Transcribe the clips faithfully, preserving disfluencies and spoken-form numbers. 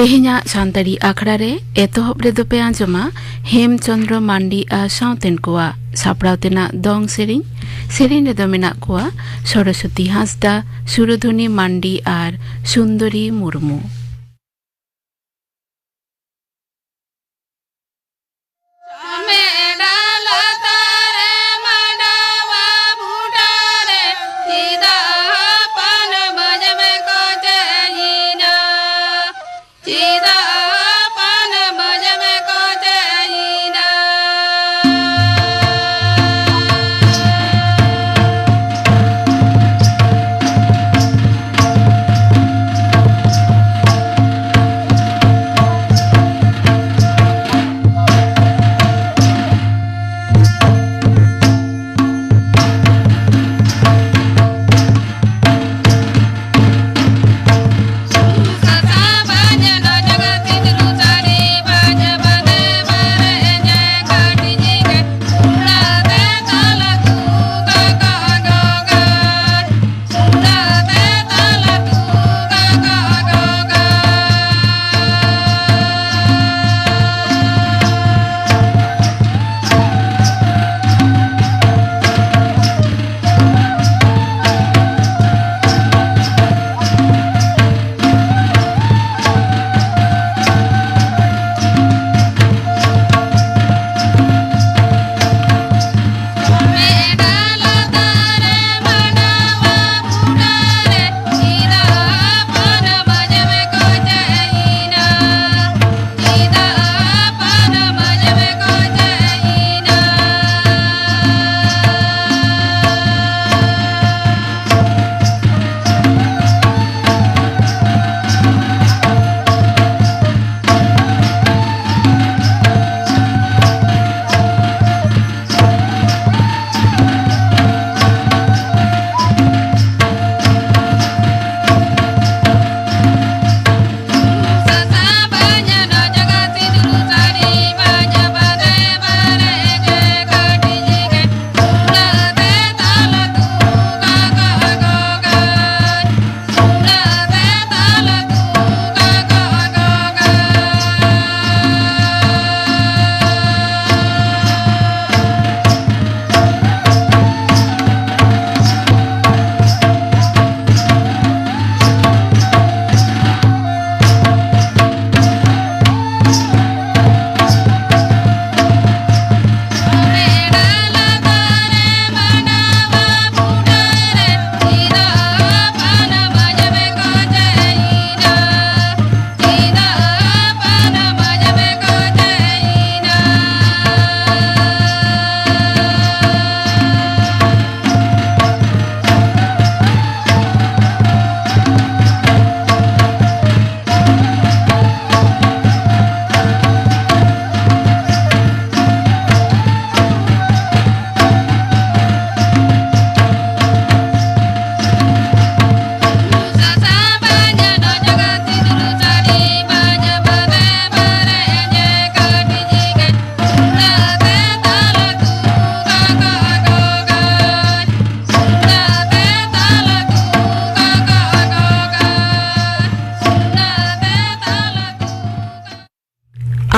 ᱛᱮᱦᱮᱧᱟᱜ ᱥᱟᱱᱛᱟᱲᱤ ᱟᱠᱷᱲᱟ ᱨᱮ ᱮᱛᱚᱦᱚᱵ ᱨᱮᱫᱚ ᱯᱮ ᱟᱸᱡᱚᱢᱟ ᱦᱮᱢ ᱪᱚᱸᱫᱽᱨᱚ ᱢᱟᱱᱰᱤ ᱟᱨ ᱥᱟᱶᱛᱮᱱ ᱠᱚᱣᱟᱜ ᱥᱟᱯᱲᱟᱣ ᱛᱮᱱᱟᱜ ᱫᱚᱝ ᱥᱮᱨᱮᱧ᱾ ᱥᱮᱨᱮᱧ ᱨᱮᱫᱚ ᱢᱮᱱᱟᱜ ᱠᱚᱣᱟ ᱥᱚᱨᱚᱥᱚᱛᱤ ᱦᱟᱸᱥᱫᱟ, ᱥᱩᱨᱚᱫᱷᱚᱱᱤ ᱢᱟᱱᱰᱤ ᱟᱨ ᱥᱩᱱᱫᱚᱨᱤ ᱢᱩᱨᱢᱩ᱾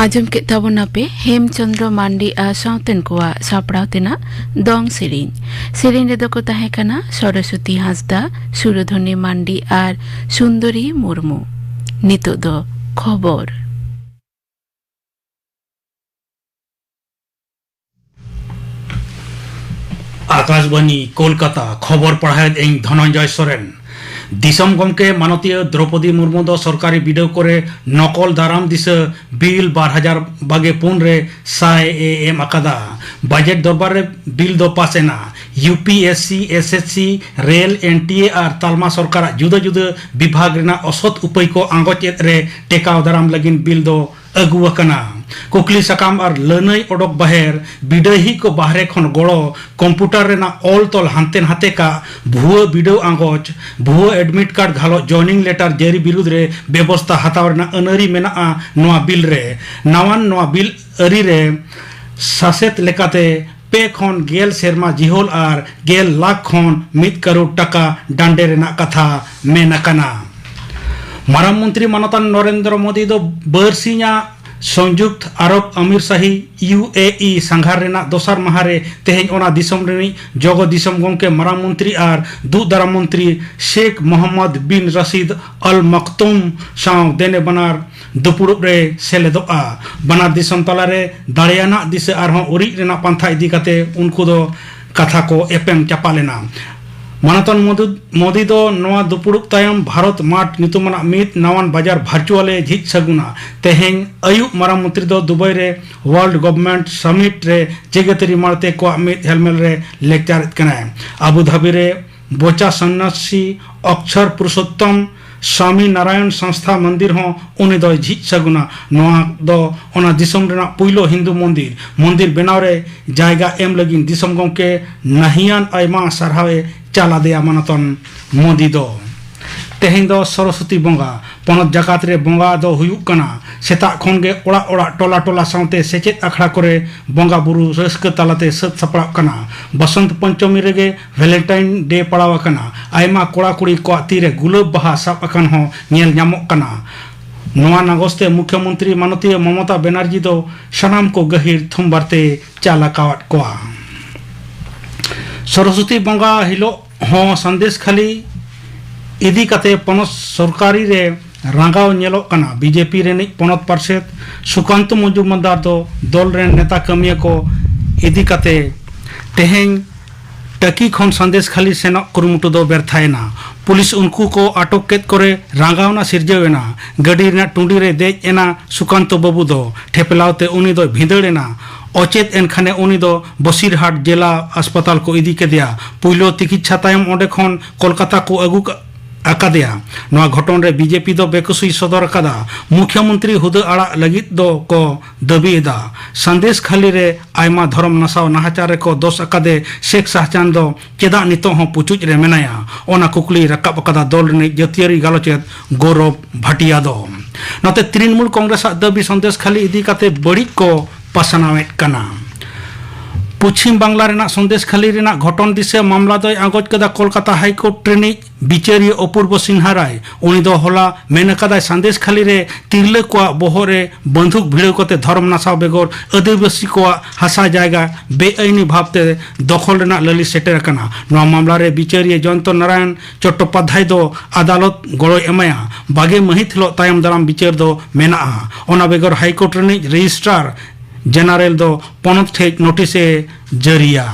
ᱟᱸᱡᱚᱢ ᱠᱮᱫ ᱛᱟᱵᱚᱱᱟᱯᱮ ᱦᱮᱢ ᱪᱚᱸᱫᱽᱨᱚ ᱢᱟᱱᱰᱤ ᱟᱨ ᱥᱟᱶᱛᱮᱱ ᱠᱚᱣᱟᱜ ᱥᱟᱯᱲᱟᱣ ᱛᱮᱱᱟᱜ ᱫᱚᱝ ᱥᱮᱨᱮᱧ᱾ ᱥᱮᱨᱮᱧ ᱨᱮᱫᱚ ᱠᱚ ᱛᱟᱦᱮᱸ ᱠᱟᱱᱟ ᱥᱚᱨᱚᱥᱚᱛᱤ ᱦᱟᱸᱥᱫᱟ, ᱥᱩᱨᱚᱫᱷᱚᱱᱤ ᱢᱟᱱᱰᱤ ᱟᱨ ᱥᱩᱱᱫᱚᱨᱤ ᱢᱩᱨᱢᱩ᱾ ᱱᱤᱛᱚᱜ ᱫᱚ ᱠᱷᱚᱵᱚᱨ᱾ ᱟᱠᱟᱥᱵᱟᱱᱤ ᱠᱳᱞᱠᱟᱛᱟ, ᱠᱷᱚᱵᱚᱨ ᱯᱟᱲᱦᱟᱣᱮᱫ ᱟᱹᱧ ᱫᱷᱚᱱᱚᱱᱡᱚᱭ ᱥᱚᱨᱮᱱ᱾ ᱫᱤᱥᱚᱢ ᱜᱚᱢᱠᱮ ᱢᱟᱱᱚᱛᱤᱭᱟᱹ ᱫᱨᱚᱯᱚᱫᱤ ᱢᱩᱨᱢᱩ ᱫᱚ ᱥᱚᱨᱠᱟᱨᱤ ᱵᱤᱰᱟᱹᱣ ᱠᱚᱨᱮ ᱱᱚᱠᱚᱞ ᱫᱟᱨᱟᱢ ᱫᱤᱥᱟᱹ ᱵᱤᱞ ᱵᱟᱨ ᱦᱟᱡᱟᱨ ᱵᱟᱜᱮ ᱯᱩᱱ ᱨᱮ ᱥᱟᱭ ᱮ ᱮᱢ ᱟᱠᱟᱫᱟ᱾ ᱵᱟᱡᱮᱴ ᱫᱚᱨᱵᱟᱨ ᱨᱮ ᱵᱤᱞ ᱫᱚ ᱯᱟᱥ ᱮᱱᱟ᱾ U P S C, S S C, rail, N T A R ᱛᱟᱞᱢᱟ ᱥᱚᱨᱠᱟᱨᱟᱜ ᱡᱩᱫᱟᱹ ᱡᱩᱫᱟᱹ ᱵᱤᱵᱷᱟᱜᱽ ᱨᱮᱱᱟᱜ ᱚᱥᱚᱛ ᱩᱯᱟᱹᱭ ᱠᱚ ᱟᱸᱜᱚᱪ ᱮᱫ ᱨᱮ ᱴᱮᱠᱟᱣ ᱫᱟᱨᱟᱢ ᱞᱟᱹᱜᱤᱫ ᱵᱤᱞ ᱫᱚ ᱟᱹᱜᱩ ᱟᱠᱟᱱᱟ᱾ ᱠᱩᱠᱞᱤ ᱥᱟᱠᱟᱢ ᱟᱨ ᱞᱟᱹᱱᱟᱹᱭ ᱚᱰᱚᱠ ᱵᱟᱦᱮᱨ, ᱵᱤᱰᱟᱹᱣᱤᱡ ᱠᱚ ᱵᱟᱦᱨᱮ ᱠᱷᱚᱱ ᱜᱚᱲᱚ, ᱠᱚᱢᱯᱩᱴᱟᱨ ᱨᱮᱱᱟᱜ ᱚᱞ ᱛᱚᱞ ᱦᱟᱱᱛᱮ ᱱᱟᱛᱮ ᱠᱟᱜ, ᱵᱷᱩᱣᱟᱹ ᱵᱤᱰᱟᱹᱣ ᱟᱸᱜᱚᱪ, ᱵᱷᱩᱣᱟᱹ admit card ᱜᱷᱟᱞᱚᱪ joining letter ᱡᱟᱹᱨᱤ ᱵᱤᱨᱩᱫᱽ ᱨᱮ ᱵᱮᱵᱚᱥᱛᱟ ᱦᱟᱛᱟᱣ ᱨᱮᱱᱟᱜ ᱟᱹᱱᱟᱹᱨᱤ ᱢᱮᱱᱟᱜᱼᱟ ᱱᱚᱣᱟ ᱵᱤᱞ ᱨᱮ᱾ ᱱᱟᱣᱟᱱ ᱱᱚᱣᱟ ᱵᱤᱞ ᱟᱹᱨᱤ ᱨᱮ ᱥᱟᱥᱮᱛ ᱞᱮᱠᱟᱛᱮ ᱯᱮ ᱠᱷᱚᱱ ᱜᱮᱞ ᱥᱮᱨᱢᱟ ᱡᱤᱦᱚᱞ ᱟᱨ ᱜᱮᱞ ᱞᱟᱠᱷ ᱠᱷᱚᱱ ᱢᱤᱫ ᱠᱟᱨᱳᱲ ᱴᱟᱠᱟ ᱰᱟᱸᱰᱮ ᱨᱮᱱᱟᱜ ᱠᱟᱛᱷᱟ ᱢᱮᱱ ᱟᱠᱟᱱᱟ᱾ ᱢᱟᱨᱟᱝ ᱢᱚᱱᱛᱨᱤ ᱢᱟᱱᱚᱛᱟᱱ ᱱᱚᱨᱮᱱᱫᱨᱚ ᱢᱳᱫᱤ ᱫᱚ ᱵᱟᱹᱨᱥᱤᱧᱟᱜ ᱥᱚᱝᱡᱩᱠᱛ ᱟᱨᱚᱵ ᱟᱢᱤᱨ ᱥᱟᱦᱤ, ᱭᱩ ᱮ ᱤ, ᱥᱟᱸᱜᱷᱟᱨ ᱨᱮᱱᱟᱜ ᱫᱚᱥᱟᱨ ᱢᱟᱦᱟ ᱨᱮ ᱛᱮᱦᱮᱧ ᱚᱱᱟ ᱫᱤᱥᱚᱢ ᱨᱤᱱᱤᱡ ᱡᱚᱜᱚ ᱫᱤᱥᱚᱢ ᱜᱚᱢᱠᱮ, ᱢᱟᱨᱟᱝ ᱢᱚᱱᱛᱨᱤ ᱟᱨ ᱫᱩᱜ ᱫᱟᱨᱟᱢ ᱢᱚᱱᱛᱨᱤ ᱥᱮᱠᱷ ᱢᱚᱦᱚᱢᱢᱚᱫᱽ ᱵᱤᱱ ᱨᱟᱥᱤᱫ ᱟᱞ ᱢᱟᱠᱛᱩᱢ ᱥᱟᱶ ᱫᱮᱱᱮ ᱵᱟᱱᱟᱨ ᱫᱩᱯᱩᱲᱩᱵ ᱨᱮ ᱥᱮᱞᱮᱫᱚᱜᱼᱟ᱾ ᱵᱟᱱᱟᱨ ᱫᱤᱥᱚᱢ ᱛᱟᱞᱟᱨᱮ ᱫᱟᱲᱮᱭᱟᱱᱟᱜ ᱫᱤᱥᱟᱹ ᱟᱨᱦᱚᱸ ᱩᱨᱤᱡ ᱨᱮᱱᱟᱜ ᱯᱟᱱᱛᱷᱟ ᱤᱫᱤ ᱠᱟᱛᱮ ᱩᱱᱠᱩ ᱫᱚ ᱠᱟᱛᱷᱟ ᱠᱚ ᱮᱯᱮᱢ ᱪᱟᱯᱟᱞ ᱮᱱᱟ᱾ ᱢᱟᱱᱚᱛᱟᱱ ᱢᱳᱫᱤ, ᱢᱳᱫᱤ ᱫᱚ ᱱᱚᱣᱟ ᱫᱩᱯᱩᱲᱩᱵ ᱛᱟᱭᱚᱢ ᱵᱷᱟᱨᱚᱛ ᱢᱟᱨᱴ ᱧᱩᱛᱩᱢᱟᱱᱟᱜ ᱢᱤᱫ ᱱᱟᱣᱟᱱ ᱵᱟᱡᱟᱨ ᱵᱷᱟᱨᱪᱩᱣᱟᱞ ᱮ ᱡᱷᱤᱡ ᱥᱟᱹᱜᱩᱱᱟ᱾ ᱛᱮᱦᱮᱧ ᱟᱹᱭᱩᱵ ᱢᱟᱨᱟᱝ ᱢᱚᱱᱛᱨᱤ ᱫᱚ ᱫᱩᱵᱟᱭ ᱨᱮ World Government Summit ᱨᱮ ᱡᱮᱜᱮᱛᱟᱹᱨᱤ ᱢᱟᱬᱛᱮ ᱠᱚᱣᱟᱜ ᱢᱤᱫ ᱦᱮᱞᱢᱮᱞ ᱨᱮ ᱞᱮᱠᱪᱟᱨᱮᱫ ᱠᱟᱱᱟᱭ᱾ ᱟᱵᱩ ᱫᱷᱟᱵᱤ ᱨᱮ ᱵᱚᱪᱟ ᱥᱚᱱᱱᱟᱥᱤ ᱚᱠᱥᱚᱨ ᱯᱩᱨᱩᱥᱳᱛᱛᱚᱢ ᱥᱟᱢᱤ ᱱᱟᱨᱟᱭᱚᱱ ᱥᱚᱝᱥᱛᱷᱟ ᱢᱚᱱᱫᱤᱨ ᱦᱚᱸ ᱩᱱᱤ ᱫᱚᱭ ᱡᱷᱤᱡ ᱥᱟᱹᱜᱩᱱᱟ᱾ ᱱᱚᱣᱟ ᱫᱚ ᱚᱱᱟ ᱫᱤᱥᱚᱢ ᱨᱮᱱᱟᱜ ᱯᱩᱭᱞᱩ ᱦᱤᱱᱫᱩ ᱢᱚᱱᱫᱤᱨ᱾ ᱢᱚᱱᱫᱤᱨ ᱵᱮᱱᱟᱣ ᱨᱮ ᱡᱟᱭᱜᱟ ᱮᱢ ᱞᱟᱹᱜᱤᱫ ᱫᱤᱥᱚᱢ ᱜᱚᱢᱠᱮ ᱱᱟᱹᱦᱤᱭᱟᱱ ᱟᱭᱢᱟ ᱥᱟᱨᱦᱟᱣ ᱮ ᱪᱟᱞ ᱟᱫᱮᱭᱟ ᱢᱟᱱᱚᱛᱟᱱ ᱢᱳᱫᱤ ᱫᱚ᱾ ᱛᱮᱦᱮᱧ ᱫᱚ ᱥᱚᱨᱚᱥᱚᱛᱤ ᱵᱚᱸᱜᱟ᱾ ᱯᱚᱱᱚᱛ ᱡᱟᱠᱟᱛ ᱨᱮ ᱵᱚᱸᱜᱟ ᱫᱚ ᱦᱩᱭᱩᱜ ᱠᱟᱱᱟ᱾ ᱥᱮᱛᱟᱜ ᱠᱷᱚᱱ ᱜᱮ ᱚᱲᱟᱜ ᱚᱲᱟᱜ, ᱴᱚᱞᱟ ᱴᱚᱞᱟ ᱥᱟᱶᱛᱮ ᱥᱮᱪᱮᱫ ᱟᱠᱷᱲᱟ ᱠᱚᱨᱮ ᱵᱚᱸᱜᱟ ᱵᱩᱨᱩ ᱨᱟᱹᱥᱠᱟᱹ ᱛᱟᱞᱟᱛᱮ ᱥᱟᱹᱛ ᱥᱟᱯᱲᱟᱜ ᱠᱟᱱᱟ᱾ ᱵᱚᱥᱚᱱᱛ ᱯᱚᱧᱪᱚᱢᱤ ᱨᱮᱜᱮ ᱵᱷᱮᱞᱮᱱᱴᱟᱭᱤᱱ ᱰᱮ ᱯᱟᱲᱟᱣ ᱟᱠᱟᱱᱟ᱾ ᱟᱭᱢᱟ ᱠᱚᱲᱟ ᱠᱩᱲᱤ ᱠᱚᱣᱟᱜ ᱛᱤᱨᱮ ᱜᱩᱞᱟᱹᱵ ᱵᱟᱦᱟ ᱥᱟᱵ ᱟᱠᱟᱱ ᱦᱚᱸ ᱧᱮᱞ ᱧᱟᱢᱚᱜ ᱠᱟᱱᱟ᱾ ᱱᱚᱣᱟ ᱱᱟᱜᱚᱥ ᱛᱮ ᱢᱩᱠᱷᱭᱚᱢᱚᱱᱛᱨᱤ ᱢᱟᱱᱚᱛᱤᱭᱟᱹ ᱢᱚᱢᱚᱛᱟ ᱵᱮᱱᱟᱨᱡᱤ ᱫᱚ ᱥᱟᱱᱟᱢ ᱠᱚ ᱜᱟᱹᱦᱤᱨ ᱛᱷᱩᱢᱵᱟᱨ ᱛᱮ ᱪᱟᱞ ᱟᱠᱟᱣᱟᱫ ᱠᱚᱣᱟ᱾ ᱥᱚᱨᱚᱥᱚᱛᱤ ᱵᱚᱸᱜᱟ ᱦᱤᱞᱳᱜ ᱦᱚᱸ ᱥᱟᱸᱫᱮᱥ ᱠᱷᱟᱹᱞᱤ ᱤᱫᱤ ᱠᱟᱛᱮ ᱯᱚᱱᱚᱛ ᱥᱚᱨᱠᱟᱨᱤ ᱨᱮ ᱨᱟᱸᱜᱟᱣ ᱧᱮᱞᱚᱜ ᱠᱟᱱᱟ᱾ ᱵᱤᱡᱮᱯᱤ ᱨᱤᱱᱤᱡ ᱯᱚᱱᱚᱛ ᱯᱟᱨᱥᱮᱛ ᱥᱩᱠᱟᱱᱛᱚ ᱢᱚᱡᱩᱢᱫᱟᱨ ᱫᱚ ᱫᱚᱞ ᱨᱮᱱ ᱱᱮᱛᱟ ᱠᱟᱹᱢᱤᱭᱟᱹ ᱠᱚ ᱤᱫᱤ ᱠᱟᱛᱮ ᱛᱮᱦᱮᱧ ᱴᱟᱹᱠᱤ ᱠᱷᱚᱱ ᱥᱟᱸᱫᱮᱥ ᱠᱷᱟᱹᱞᱤ ᱥᱮᱱᱚᱜ ᱠᱩᱨᱩᱢᱩᱴᱩ ᱫᱚ ᱵᱮᱨᱛᱷᱟᱭᱮᱱᱟ᱾ ᱯᱩᱞᱤᱥ ᱩᱱᱠᱩ ᱠᱚ ᱟᱴᱚᱠ ᱠᱮᱫ ᱠᱚᱨᱮ ᱨᱟᱸᱜᱟᱣᱱᱟ ᱥᱤᱨᱡᱟᱹᱣ ᱮᱱᱟ᱾ ᱜᱟᱹᱰᱤ ᱨᱮᱱᱟᱜ ᱴᱩᱸᱰᱤ ᱨᱮ ᱫᱮᱡ ᱮᱱᱟ ᱥᱩᱠᱟᱱᱛᱚ ᱵᱟᱹᱵᱩ ᱫᱚ᱾ ᱴᱷᱮᱯᱞᱟᱣ ᱛᱮ ᱩᱱᱤ ᱫᱚᱭ ᱵᱷᱤᱸᱫᱟᱹᱲ ᱮᱱᱟ᱾ ᱚᱪᱮᱛ ᱮᱱ ᱠᱷᱟᱱᱮ ᱩᱱᱤ ᱫᱚ ᱵᱚᱥᱤᱨᱦᱟᱴ ᱡᱮᱞᱟ ᱦᱟᱥᱯᱟᱛᱟᱞ ᱠᱚ ᱤᱫᱤ ᱠᱮᱫᱮᱭᱟ᱾ ᱯᱩᱭᱞᱩ ᱛᱤᱠᱤᱪᱪᱷᱟ ᱛᱟᱭᱚᱢ ᱚᱸᱰᱮ ᱠᱷᱚᱱ ᱠᱳᱞᱠᱟᱛᱟ ᱠᱚ ᱟᱹᱜᱩ ᱠᱟ-, ᱟᱠᱟᱫᱮᱭᱟ᱾ ᱱᱚᱣᱟ ᱜᱷᱚᱴᱚᱱ ᱨᱮ ᱵᱤᱡᱮᱯᱤ ᱫᱚ ᱵᱮᱠᱩᱥᱤ ᱥᱚᱫᱚᱨ ᱟᱠᱟᱫᱟ᱾ ᱢᱩᱠᱷᱭᱚᱢᱚᱱᱛᱨᱤ ᱦᱩᱫᱟᱹ ᱟᱲᱟᱜ ᱞᱟᱹᱜᱤᱫ ᱫᱚ ᱠᱚ ᱫᱟᱹᱵᱤ ᱮᱫᱟ᱾ ᱥᱟᱸᱫᱮᱥ ᱠᱷᱟᱹᱞᱤ ᱨᱮ ᱟᱭᱢᱟ ᱫᱷᱚᱨᱚᱢ ᱱᱟᱥᱟᱣ ᱱᱟᱦᱟᱪᱟᱨ ᱨᱮᱠᱚ ᱫᱳᱥ ᱟᱠᱟᱫᱮ ᱥᱮᱠ ᱥᱟᱦᱪᱟᱸᱫ ᱫᱚ ᱪᱮᱫᱟᱜ ᱱᱤᱛᱚᱜ ᱦᱚᱸ ᱯᱩᱪᱩᱡ ᱨᱮ ᱢᱮᱱᱟᱭᱟ? ᱚᱱᱟ ᱠᱩᱠᱞᱤᱭ ᱨᱟᱠᱟᱵ ᱟᱠᱟᱫᱟ ᱫᱚᱞ ᱨᱤᱱᱤᱡ ᱡᱟᱹᱛᱤᱭᱟᱹᱨᱤ ᱜᱟᱞᱚᱪᱮᱫ ᱜᱚᱨᱚᱵ ᱵᱷᱟᱴᱤᱭᱟ ᱫᱚ᱾ ᱱᱚᱛᱮ ᱛᱨᱤᱱᱢᱩᱞ ᱠᱚᱝᱜᱨᱮᱥᱟᱜ ᱫᱟᱹᱵᱤ ᱥᱟᱸᱫᱮᱥ ᱠᱷᱟᱹᱞᱤ ᱤᱫᱤ ᱠᱟᱛᱮ ᱵᱟᱹᱲᱤᱡ ᱠᱚ ᱯᱟᱥᱱᱟᱣᱮᱫ ᱠᱟᱱᱟ᱾ ᱯᱚᱪᱷᱤᱢ ᱵᱟᱝᱞᱟ ᱨᱮᱱᱟᱜ ᱥᱟᱸᱫᱮᱥ ᱠᱷᱟᱹᱞᱤ ᱨᱮᱱᱟᱜ ᱜᱷᱚᱴᱚᱱ ᱫᱤᱥᱟᱹ ᱢᱟᱢᱞᱟ ᱫᱚᱭ ᱟᱸᱜᱚᱪ ᱠᱮᱫᱟ ᱠᱳᱞᱠᱟᱛᱟ ᱦᱟᱭ ᱠᱳᱨᱴ ᱨᱤᱱᱤᱡ ᱵᱤᱪᱟᱹᱨᱤᱭᱟᱹ ᱚᱯᱩᱨᱵᱚ ᱥᱤᱱᱦᱟ ᱨᱟᱭ᱾ ᱩᱱᱤ ᱫᱚ ᱦᱚᱞᱟ ᱢᱮᱱ ᱟᱠᱟᱫᱟᱭ, ᱥᱟᱸᱫᱮᱥ ᱠᱷᱟᱹᱞᱤ ᱨᱮ ᱛᱤᱨᱞᱟᱹ ᱠᱚᱣᱟᱜ ᱵᱚᱦᱚᱜ ᱨᱮ ᱵᱟᱹᱱᱫᱩᱠ ᱵᱷᱤᱲᱟᱹᱣ ᱠᱟᱛᱮ ᱫᱷᱚᱨᱚᱢ ᱱᱟᱥᱟᱣ ᱵᱮᱜᱚᱨ ᱟᱹᱫᱤᱵᱟᱹᱥᱤ ᱠᱚᱣᱟᱜ ᱦᱟᱥᱟ ᱡᱟᱭᱜᱟ ᱵᱮᱟᱹᱭᱤᱱᱤ ᱵᱷᱟᱵᱽᱛᱮ ᱫᱚᱠᱷᱚᱞ ᱨᱮᱱᱟᱜ ᱞᱟᱹᱞᱤᱥ ᱥᱮᱴᱮᱨ ᱟᱠᱟᱱᱟ᱾ ᱱᱚᱣᱟ ᱢᱟᱢᱞᱟ ᱨᱮ ᱵᱤᱪᱟᱹᱨᱤᱭᱟᱹ ᱡᱚᱭᱚᱱᱛᱚ ᱱᱟᱨᱟᱭᱚᱱ ᱪᱚᱴᱴᱳᱯᱟᱫᱽᱫᱷᱟᱭ ᱫᱚ ᱟᱫᱟᱞᱚᱛ ᱜᱚᱲᱚᱭ ᱮᱢᱟᱭᱟ᱾ ᱵᱟᱜᱮ ᱢᱟᱹᱦᱤᱛ ᱦᱤᱞᱳᱜ ᱛᱟᱭᱚᱢ ᱫᱟᱨᱟᱢ ᱵᱤᱪᱟᱹᱨ ᱫᱚ ᱢᱮᱱᱟᱜᱼᱟ᱾ ᱚᱱᱟ ᱵᱮᱜᱚᱨ ᱦᱟᱭᱠᱳᱨᱴ ᱨᱤᱱᱤᱡ ᱨᱮᱡᱤᱥᱴᱨᱟᱨ ᱡᱮᱱᱟᱨᱮᱞ ᱫᱚ ᱯᱚᱱᱚᱛ ᱴᱷᱮᱡ ᱱᱳᱴᱤᱥ ᱮ ᱡᱟᱹᱨᱤᱭᱟ᱾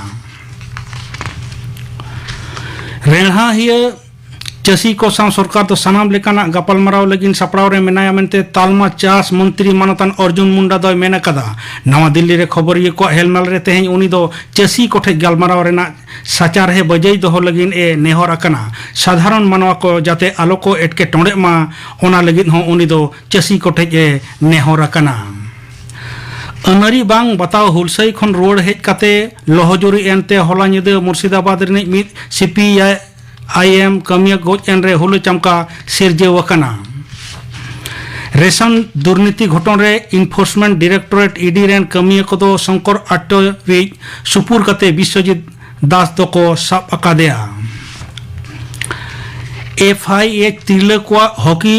ᱨᱮᱬᱦᱟᱦᱤᱭᱟᱹ ᱪᱟᱹᱥᱤ ᱠᱚ ᱥᱟᱶ ᱥᱚᱨᱠᱟᱨ ᱫᱚ ᱥᱟᱱᱟᱢ ᱞᱮᱠᱟᱱᱟᱜ ᱜᱟᱯᱟᱞᱢᱟᱨᱟᱣ ᱞᱟᱹᱜᱤᱫ ᱥᱟᱯᱲᱟᱣ ᱨᱮ ᱢᱮᱱᱟᱭᱟ ᱢᱮᱱᱛᱮ ᱛᱟᱞᱢᱟ ᱪᱟᱥ ᱢᱚᱱᱛᱨᱤ ᱢᱟᱱᱚᱛᱟᱱ ᱚᱨᱡᱩᱱ ᱢᱩᱱᱰᱟ ᱫᱚᱭ ᱢᱮᱱ ᱟᱠᱟᱫᱟ᱾ ᱱᱟᱣᱟ ᱫᱤᱞᱞᱤ ᱨᱮ ᱠᱷᱚᱵᱚᱨᱤᱭᱟᱹ ᱠᱚᱣᱟᱜ ᱦᱮᱞᱢᱮᱞ ᱨᱮ ᱛᱮᱦᱮᱧ ᱩᱱᱤ ᱫᱚ ᱪᱟᱹᱥᱤ ᱠᱚᱴᱷᱮᱱ ᱜᱟᱞᱢᱟᱨᱟᱣ ᱨᱮᱱᱟᱜ ᱥᱟᱪᱟᱨᱦᱮ ᱵᱟᱹᱡᱟᱹᱭ ᱫᱚᱦᱚ ᱞᱟᱹᱜᱤᱫ ᱮ ᱱᱮᱦᱚᱨ ᱟᱠᱟᱱᱟ᱾ ᱥᱟᱫᱷᱟᱨᱚᱱ ᱢᱟᱱᱣᱟ ᱠᱚ ᱡᱟᱛᱮ ᱟᱞᱚ ᱠᱚ ᱮᱴᱠᱮᱴᱚᱬᱮᱜ ᱢᱟ, ᱚᱱᱟ ᱞᱟᱹᱜᱤᱫ ᱦᱚᱸ ᱩᱱᱤ ᱫᱚ ᱪᱟᱹᱥᱤ ᱠᱚᱴᱷᱮᱱ ᱮ ᱱᱮᱦᱚᱨ ᱟᱠᱟᱱᱟ᱾ ᱟᱹᱱᱟᱹᱨᱤ ᱵᱟᱝ ᱵᱟᱛᱟᱣ ᱦᱩᱞᱥᱟᱹᱭ ᱠᱷᱚᱱ ᱨᱩᱣᱟᱹᱲ ᱦᱮᱡ ᱠᱟᱛᱮ ᱞᱚᱦᱚᱡᱩᱨᱤ ᱮᱱᱛᱮ ᱦᱚᱞᱟ ᱧᱤᱫᱟᱹ ᱢᱩᱨᱥᱤᱫᱟᱵᱟᱫᱽ ᱨᱤᱱᱤᱡ ᱢᱤᱫ ᱥᱤᱯᱤᱟᱭ ᱟᱭ ᱮᱢ ᱠᱟᱹᱢᱤᱭᱟᱹ ᱜᱚᱡ ᱮᱱ ᱨᱮ ᱦᱩᱞᱟᱹ ᱪᱟᱢᱠᱟ ᱥᱤᱨᱡᱟᱹᱣ ᱟᱠᱟᱱᱟ᱾ ᱨᱮᱥᱚᱱ ᱫᱩᱨᱱᱤᱛᱤ ᱜᱷᱚᱴᱚᱱ ᱨᱮ ᱤᱱᱯᱷᱳᱨᱥᱢᱮᱱᱴ ᱰᱤᱨᱮᱠᱴᱚᱨᱮᱴ, ᱤ ᱰᱤ, ᱨᱮᱱ ᱠᱟᱹᱢᱤᱭᱟᱹ ᱠᱚᱫᱚ ᱥᱚᱝᱠᱚᱨ ᱟᱴᱴᱚᱣᱤᱡ ᱥᱩᱯᱩᱨ ᱠᱟᱛᱮ ᱵᱤᱥᱣᱚᱡᱤᱛ ᱫᱟᱥ ᱫᱚᱠᱚ ᱥᱟᱵ ᱟᱠᱟᱫᱮᱭᱟ᱾ ᱮᱯᱷ ᱟᱭ ᱮᱭᱤᱪ ᱛᱤᱨᱞᱟᱹ ᱠᱚᱣᱟᱜ ᱦᱚᱠᱤ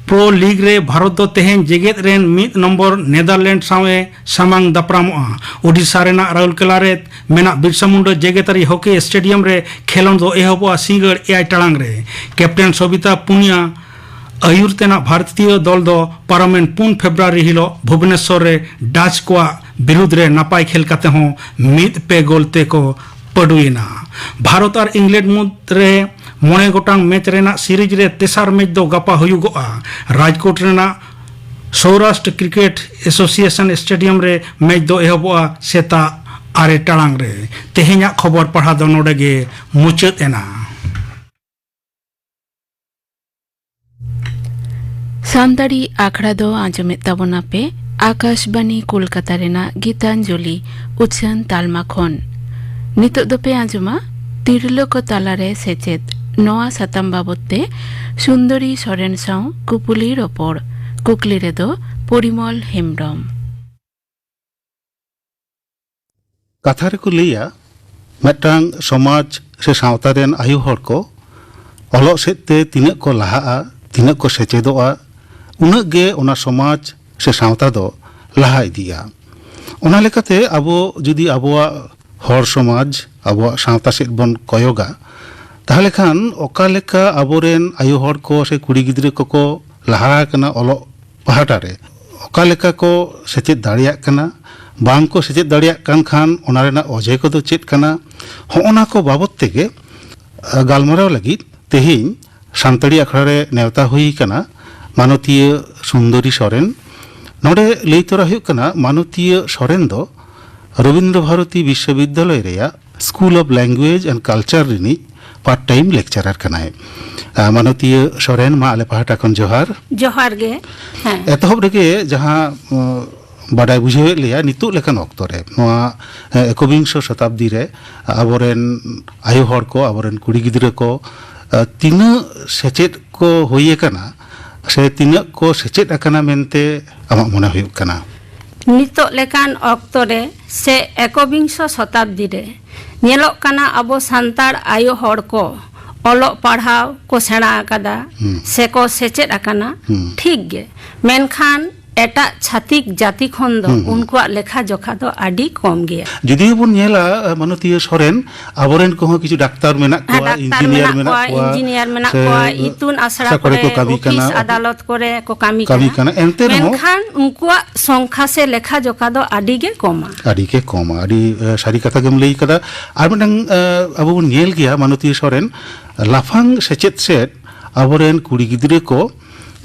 ᱯᱨᱳ ᱞᱤᱜᱽ ᱨᱮ ᱵᱷᱟᱨᱚᱛ ᱫᱚ ᱛᱮᱦᱮᱧ ᱡᱮᱜᱮᱛ ᱨᱮᱱ ᱢᱤᱫ ᱱᱚᱢᱵᱚᱨ ᱱᱮᱫᱟᱨᱞᱮᱱᱰ ᱥᱟᱶ ᱮ ᱥᱟᱢᱟᱝ ᱫᱟᱯᱨᱟᱢᱚᱜᱼᱟ᱾ ᱳᱰᱤᱥᱟ ᱨᱮᱱᱟᱜ ᱨᱟᱩᱨᱠᱮᱞᱟ ᱨᱮ ᱢᱮᱱᱟᱜ ᱵᱤᱨᱥᱟ ᱢᱩᱱᱰᱟ ᱡᱮᱜᱮᱛᱟᱹᱨᱤ ᱦᱚᱠᱤ ᱥᱴᱮᱰᱤᱭᱟᱢ ᱨᱮ ᱠᱷᱮᱞᱚᱸᱰ ᱫᱚ ᱮᱦᱚᱵᱚᱜᱼᱟ ᱥᱤᱸᱜᱟᱹᱲ ᱮᱭᱟᱭ ᱴᱟᱲᱟᱝ ᱨᱮ᱾ ᱠᱮᱯᱴᱮᱱ ᱥᱚᱵᱤᱛᱟ ᱯᱩᱱᱤᱭᱟ ᱟᱹᱭᱩᱨ ᱛᱮᱱᱟᱜ ᱵᱷᱟᱨᱚᱛᱤᱭᱚ ᱫᱚᱞ ᱫᱚ ᱯᱟᱨᱚᱢᱮᱱ ᱯᱩᱱ ᱯᱷᱮᱵᱽᱨᱩᱣᱟᱨᱤ ᱦᱤᱞᱚᱜ ᱵᱷᱩᱵᱽᱱᱮᱥᱚᱨ ᱨᱮ ᱰᱟᱪ ᱠᱚᱣᱟᱜ ᱵᱤᱨᱩᱫᱽ ᱨᱮ ᱱᱟᱯᱟᱭ ᱠᱷᱮᱞ ᱠᱟᱛᱮ ᱦᱚᱸ ᱢᱤᱫ ᱯᱮ ᱜᱳᱞ ᱛᱮᱠᱚ ᱯᱟᱹᱰᱩᱭᱮᱱᱟ᱾ ᱵᱷᱟᱨᱚᱛ ᱟᱨ ᱤᱝᱞᱮᱱᱰ ᱢᱩᱫᱽ ᱨᱮ ᱢᱚᱬᱮ ᱜᱚᱴᱟᱝ ᱢᱮᱪ ᱨᱮᱱᱟᱜ ᱥᱤᱨᱤᱡᱽ ᱨᱮ ᱛᱮᱥᱟᱨ ᱢᱮᱪ ᱫᱚ ᱜᱟᱯᱟ ᱦᱩᱭᱩᱜᱚᱜᱼᱟ᱾ ᱨᱟᱡᱽᱠᱳᱴ ᱨᱮᱱᱟᱜ ᱥᱳᱣᱨᱟᱥᱴᱨ ᱠᱨᱤᱠᱮᱴ ᱮᱥᱳᱥᱤᱭᱮᱥᱚᱱ ᱥᱴᱮᱰᱤᱭᱟᱢ ᱨᱮ ᱢᱮᱪ ᱫᱚ ᱮᱦᱚᱵᱚᱜᱼᱟ ᱥᱮᱛᱟᱜ ᱟᱨᱮ ᱴᱟᱲᱟᱝ ᱨᱮ᱾ ᱛᱮᱦᱮᱧᱟᱜ ᱠᱷᱚᱵᱚᱨ ᱯᱟᱲᱦᱟᱣ ᱫᱚ ᱱᱚᱰᱮ ᱜᱮ ᱢᱩᱪᱟᱹᱫ ᱮᱱᱟ᱾ ᱥᱟᱱᱛᱟᱲᱤ ᱟᱠᱷᱲᱟ ᱫᱚ ᱟᱸᱡᱚᱢᱮᱫ ᱛᱟᱵᱚᱱᱟᱯᱮ ᱟᱠᱟᱥᱵᱟᱱᱤ ᱠᱳᱞᱠᱟᱛᱟ ᱨᱮᱱᱟᱜ ᱜᱤᱛᱟᱧᱡᱚᱞᱤ ᱩᱪᱷᱟᱹᱱ ᱛᱟᱞᱢᱟ ᱠᱷᱚᱱ᱾ ᱱᱤᱛᱚᱜ ᱫᱚᱯᱮ ᱟᱸᱡᱚᱢᱟ ᱛᱤᱨᱞᱟᱹ ᱠᱚ ᱛᱟᱞᱟᱨᱮ ᱥᱮᱪᱮᱫ᱾ ᱱᱚᱣᱟ ᱥᱟᱛᱟᱢ ᱵᱟᱵᱚᱛ ᱛᱮ ᱥᱩᱱᱫᱚᱨᱤ ᱥᱚᱨᱮᱱ ᱥᱟᱶ ᱠᱩᱯᱩᱞᱤ ᱨᱚᱯᱚᱲ᱾ ᱠᱩᱠᱞᱤ ᱨᱮᱫᱚ ᱯᱚᱨᱤᱢᱚᱞ ᱦᱮᱢᱵᱽᱨᱚᱢ᱾ ᱠᱟᱛᱷᱟ ᱨᱮᱠᱚ ᱞᱟᱹᱭᱟ, ᱢᱤᱫᱴᱟᱝ ᱥᱚᱢᱟᱡᱽ ᱥᱮ ᱥᱟᱶᱛᱟ ᱨᱮᱱ ᱟᱭᱳ ᱦᱚᱲ ᱠᱚ ᱚᱞᱚᱜ ᱥᱮᱫ ᱛᱮ ᱛᱤᱱᱟᱹᱜ ᱠᱚ ᱞᱟᱦᱟᱜᱼᱟ, ᱛᱤᱱᱟᱹᱜ ᱠᱚ ᱥᱮᱪᱮᱫᱚᱜᱼᱟ, ᱩᱱᱟᱹᱜ ᱜᱮ ᱚᱱᱟ ᱥᱚᱢᱟᱡᱽ ᱥᱮ ᱥᱟᱶᱛᱟ ᱫᱚ ᱞᱟᱦᱟ ᱤᱫᱤᱜᱼᱟ᱾ ᱚᱱᱟ ᱞᱮᱠᱟᱛᱮ ᱟᱵᱚ ᱡᱩᱫᱤ ᱟᱵᱚᱣᱟᱜ ᱦᱚᱲ ᱥᱚᱢᱟᱡᱽ, ᱟᱵᱚᱣᱟᱜ ᱥᱟᱶᱛᱟ ᱥᱮᱫ ᱵᱚᱱ ᱠᱚᱭᱚᱜᱟ, ᱛᱟᱦᱚᱞᱮ ᱠᱷᱟᱱ ᱚᱠᱟ ᱞᱮᱠᱟ ᱟᱵᱚᱨᱮᱱ ᱟᱭᱳ ᱦᱚᱲ ᱠᱚ ᱥᱮ ᱠᱩᱲᱤ ᱜᱤᱫᱽᱨᱟᱹ ᱠᱚᱠᱚ ᱞᱟᱦᱟ ᱟᱠᱟᱱᱟ ᱚᱞᱚᱜ ᱯᱟᱦᱴᱟ ᱨᱮ, ᱚᱠᱟ ᱞᱮᱠᱟ ᱠᱚ ᱥᱮᱪᱮᱫ ᱫᱟᱲᱮᱭᱟᱜ ᱠᱟᱱᱟ, ᱵᱟᱝ ᱠᱚ ᱥᱮᱪᱮᱫ ᱫᱟᱲᱮᱭᱟᱜ ᱠᱟᱱ ᱠᱷᱟᱱ ᱚᱱᱟ ᱨᱮᱱᱟᱜ ᱚᱡᱮ ᱠᱚᱫᱚ ᱪᱮᱫ ᱠᱟᱱᱟ, ᱦᱚᱸᱜᱼᱚ ᱱᱟ ᱠᱚ ᱵᱟᱵᱚᱛ ᱛᱮᱜᱮ, ᱟ, ᱜᱟᱞᱢᱟᱨᱟᱣ ᱞᱟᱹᱜᱤᱫ ᱛᱮᱦᱮᱧ ᱥᱟᱱᱛᱟᱲᱤ ᱟᱠᱷᱲᱟ ᱨᱮ ᱱᱮᱣᱛᱟ ᱦᱩᱭ ᱟᱠᱟᱱᱟ ᱢᱟᱱᱚᱛᱤᱭᱟᱹ ᱥᱩᱱᱫᱚᱨᱤ ᱥᱚᱨᱮᱱ᱾ ᱱᱚᱰᱮ ᱞᱟᱹᱭ ᱛᱚᱨᱟ ᱦᱩᱭᱩᱜ ᱠᱟᱱᱟ, ᱢᱟᱱᱚᱛᱤᱭᱟᱹ ᱥᱚᱨᱮᱱ ᱫᱚ ᱨᱚᱵᱤᱱᱫᱨᱚ ᱵᱷᱟᱨᱚᱛᱤ ᱵᱤᱥᱥᱚᱵᱤᱫᱽᱫᱟᱞᱚᱭ ᱨᱮᱭᱟᱜ School of Language and Culture ᱨᱤᱱᱤᱡ ᱯᱟᱨᱴ ᱴᱟᱭᱤᱢ ᱞᱮᱠᱪᱟᱨᱟᱨ ᱠᱟᱱᱟᱭ᱾ ᱟ, ᱢᱟᱱᱚᱛᱤᱭᱟᱹ ᱥᱚᱨᱮᱱ, ᱢᱟ ᱟᱞᱮ ᱯᱟᱦᱴᱟ ᱠᱷᱚᱱ ᱡᱚᱦᱟᱨ᱾ ᱡᱚᱦᱟᱨ ᱜᱮ᱾ ᱦᱮᱸ᱾ ᱮᱛᱚᱦᱚᱵ ᱨᱮᱜᱮ ᱡᱟᱦᱟᱸ, ᱩᱸ, ᱵᱟᱰᱟᱭ ᱵᱩᱡᱷᱟᱹᱣᱮᱫ ᱞᱮᱭᱟ, ᱱᱤᱛᱚᱜ ᱞᱮᱠᱟᱱ ᱚᱠᱛᱚ ᱨᱮ, ᱱᱚᱣᱟ, ᱮ, ᱮᱠᱚᱵᱤᱝᱥᱚ ᱥᱚᱛᱟᱵᱫᱤ ᱨᱮ ᱟᱵᱚᱨᱮᱱ ᱟᱭᱳ ᱦᱚᱲ ᱠᱚ, ᱟᱵᱚᱨᱮᱱ ᱠᱩᱲᱤ ᱜᱤᱫᱽᱨᱟᱹ ᱠᱚ, ᱮ, ᱛᱤᱱᱟᱹᱜ ᱥᱮᱪᱮᱫ ᱠᱚ ᱦᱩᱭ ᱟᱠᱟᱱᱟ ᱥᱮ ᱛᱤᱱᱟᱹᱜ ᱠᱚ ᱥᱮᱪᱮᱫ ᱟᱠᱟᱱᱟ ᱢᱮᱱᱛᱮ ᱟᱢᱟᱜ ᱢᱚᱱᱮ ᱦᱩᱭᱩᱜ ᱠᱟᱱᱟ? ᱱᱤᱛᱚᱜ ᱞᱮᱠᱟᱱ ᱚᱠᱛᱚ ᱨᱮ ᱥᱮ ᱮᱠᱚᱵᱤᱝᱥᱚ ᱥᱚᱛᱟᱵᱫᱤ ᱨᱮ ᱧᱮᱞᱚᱜ ᱠᱟᱱᱟ, ᱟᱵᱚ ᱥᱟᱱᱛᱟᱲ ᱟᱭᱳ ᱦᱚᱲ ᱠᱚ ᱚᱞᱚᱜ ᱯᱟᱲᱦᱟᱣ ᱠᱚ ᱥᱮᱬᱟ ᱟᱠᱟᱫᱟ, ᱦᱩᱸ᱾ ᱥᱮᱠᱚ ᱥᱮᱪᱮᱫ ᱟᱠᱟᱱᱟ, ᱦᱩᱸ᱾ ᱴᱷᱤᱠ ᱜᱮ᱾ ᱢᱮᱱᱠᱷᱟᱱ ᱮᱴᱟᱜ ᱪᱷᱟᱹᱛᱤᱠ ᱡᱟᱹᱛᱤ ᱠᱷᱚᱱ ᱫᱚ ᱦᱩᱸ, ᱦᱩᱸ᱾ ᱩᱱᱠᱩᱣᱟᱜ ᱞᱮᱠᱷᱟ ᱡᱚᱠᱷᱟ ᱫᱚ ᱟᱹᱰᱤ ᱠᱚᱢ ᱜᱮᱭᱟ᱾ ᱡᱩᱫᱤ ᱵᱚᱱ ᱧᱮᱞᱟ, ᱮ, ᱢᱟᱱᱚᱛᱤᱭᱟᱹ ᱥᱚᱨᱮᱱ, ᱟᱵᱚᱨᱮᱱ ᱠᱚᱦᱚᱸ ᱠᱤᱪᱷᱩ ᱰᱟᱠᱛᱟᱨ ᱢᱮᱱᱟᱜ ᱦᱮᱸ, ᱠᱚᱣᱟ, ᱰᱟᱠᱛᱟᱨ ᱤᱧᱡᱤᱱᱤᱭᱟᱨ ᱢᱮᱱᱟᱜ ᱢᱮᱱᱟᱜ ᱠᱚᱣᱟ, ᱠᱚᱣᱟ, ᱤᱧᱡᱤᱱᱤᱭᱟᱨ ᱢᱮᱱᱟᱜ ᱥᱮ ᱠᱚᱣᱟ, ᱤᱛᱩᱱ ᱟᱥᱲᱟ ᱟᱥᱲᱟ ᱠᱚᱨᱮ ᱠᱚᱨᱮ, ᱠᱚ ᱠᱟᱹᱢᱤ ᱚᱯᱷᱤᱥ ᱠᱟᱱᱟ, ᱟᱫᱟᱞᱚᱛ ᱠᱚᱨᱮ ᱠᱚ ᱠᱟᱹᱢᱤ ᱠᱟᱹᱢᱤ ᱠᱟᱱᱟ᱾ ᱠᱟᱱᱟ᱾ ᱮᱱᱛᱮ ᱨᱮᱦᱚᱸ ᱢᱮᱱᱠᱷᱟᱱ ᱩᱱᱠᱩᱣᱟᱜ ᱥᱚᱝᱠᱷᱟ ᱥᱮ ᱞᱮᱠᱷᱟ ᱡᱚᱠᱷᱟ ᱫᱚ ᱟᱹᱰᱤ ᱜᱮ ᱠᱚᱢᱟ᱾ ᱟᱹᱰᱤ ᱜᱮ ᱠᱚᱢᱟ᱾ ᱟᱹᱰᱤ, ᱮ, ᱥᱟᱹᱨᱤ ᱠᱟᱛᱷᱟ ᱜᱮᱢ ᱞᱟᱹᱭ ᱠᱟᱫᱟ᱾ ᱟᱨ ᱢᱤᱫᱴᱟᱝ, ᱮ, ᱟᱵᱚ ᱵᱚᱱ ᱧᱮᱞ ᱜᱮᱭᱟ, ᱢᱟᱱᱚᱛᱤᱭᱟᱹ ᱥᱚᱨᱮᱱ, ᱞᱟᱯᱷᱟᱝ ᱥᱮᱪᱮᱫ ᱥᱮᱫ ᱟᱵᱚᱨᱮᱱ ᱠᱩᱲᱤ ᱜᱤᱫᱽᱨᱟᱹ ᱠᱚ,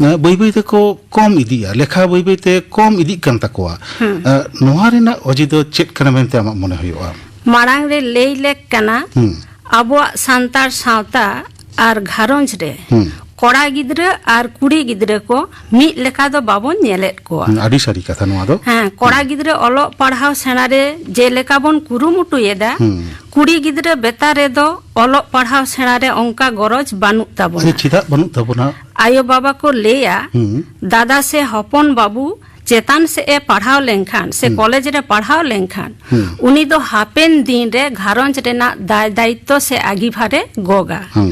ᱮ, ᱵᱟᱹᱭ ᱵᱟᱹᱭ ᱛᱮᱠᱚ ᱠᱚᱢ ᱤᱫᱤᱜᱼᱟ, ᱞᱮᱠᱷᱟ ᱵᱟᱹᱭ ᱵᱟᱹᱭ ᱛᱮ ᱠᱚᱢ ᱤᱫᱤᱜ ᱠᱟᱱ ᱛᱟᱠᱚᱣᱟ᱾ ᱦᱩᱸ᱾ ᱮ, ᱱᱚᱣᱟ ᱨᱮᱱᱟᱜ ᱚᱡᱮ ᱫᱚ ᱪᱮᱫ ᱠᱟᱱᱟ ᱢᱮᱱᱛᱮ ᱟᱢᱟᱜ ᱢᱚᱱᱮ ᱦᱩᱭᱩᱜᱼᱟ? ᱢᱟᱲᱟᱝ ᱨᱮ ᱞᱟᱹᱭ ᱞᱮᱠ ᱠᱟᱱᱟ, ᱦᱩᱸ᱾ ᱟᱵᱚᱣᱟᱜ ᱥᱟᱱᱛᱟᱲ ᱥᱟᱶᱛᱟ ᱟᱨ ᱜᱷᱟᱨᱚᱸᱡᱽ ᱨᱮ ᱦᱩᱸ᱾ ᱠᱚᱲᱟ ᱜᱤᱫᱽᱨᱟᱹ ᱟᱨ ᱠᱩᱲᱤ ᱜᱤᱫᱽᱨᱟᱹ ᱠᱚ ᱢᱤᱫ ᱞᱮᱠᱟ ᱫᱚ ᱵᱟᱵᱚᱱ ᱧᱮᱞᱮᱫ ᱠᱚᱣᱟ᱾ ᱦᱩᱸ, ᱟᱹᱰᱤ ᱥᱟᱹᱨᱤ ᱠᱟᱛᱷᱟ ᱱᱚᱣᱟ ᱫᱚ᱾ ᱦᱮᱸ, ᱠᱚᱲᱟ ᱦᱩᱸ᱾ ᱜᱤᱫᱽᱨᱟᱹ ᱚᱞᱚᱜ ᱯᱟᱲᱦᱟᱣ ᱥᱮᱬᱟ ᱨᱮ ᱡᱮᱞᱮᱠᱟ ᱵᱚᱱ ᱠᱩᱨᱩᱢᱩᱴᱩᱭᱮᱫᱟ, ᱦᱩᱸ᱾ ᱠᱩᱲᱤ ᱜᱤᱫᱽᱨᱟᱹ ᱵᱮᱛᱟ ᱨᱮᱫᱚ ᱚᱞᱚᱜ ᱯᱟᱲᱦᱟᱣ ᱥᱮᱬᱟ ᱨᱮ ᱚᱱᱠᱟ ᱜᱚᱨᱚᱡᱽ ᱵᱟᱹᱱᱩᱜ ᱛᱟᱵᱚᱱᱟ᱾ ᱟᱪᱪᱷᱟ, ᱪᱮᱫᱟᱜ ᱵᱟᱹᱱᱩᱜ ᱛᱟᱵᱚᱱᱟ? ᱟᱭᱳ ᱵᱟᱵᱟ ᱠᱚ ᱞᱟᱹᱭᱟ, ᱦᱩᱸ᱾ ᱫᱟᱫᱟ ᱥᱮ ᱦᱚᱯᱚᱱ ᱵᱟᱹᱵᱩ ᱪᱮᱛᱟᱱ ᱥᱮᱫ ᱮ ᱯᱟᱲᱦᱟᱣ ᱞᱮᱱᱠᱷᱟᱱ ᱥᱮ ᱦᱩᱸ᱾ ᱠᱚᱞᱮᱡᱽ ᱨᱮ ᱯᱟᱲᱦᱟᱣ ᱞᱮᱱᱠᱷᱟᱱ ᱦᱩᱸ᱾ ᱩᱱᱤ ᱫᱚ ᱦᱟᱯᱮᱱ ᱫᱤᱱ ᱨᱮ ᱜᱷᱟᱨᱚᱸᱡᱽ ᱨᱮᱱᱟᱜ ᱫᱟᱭ ᱫᱟᱭᱤᱛᱛᱚ ᱥᱮ ᱟᱹᱜᱤᱵᱷᱟᱨᱮ ᱜᱚᱜᱟ᱾ ᱦᱩᱸ᱾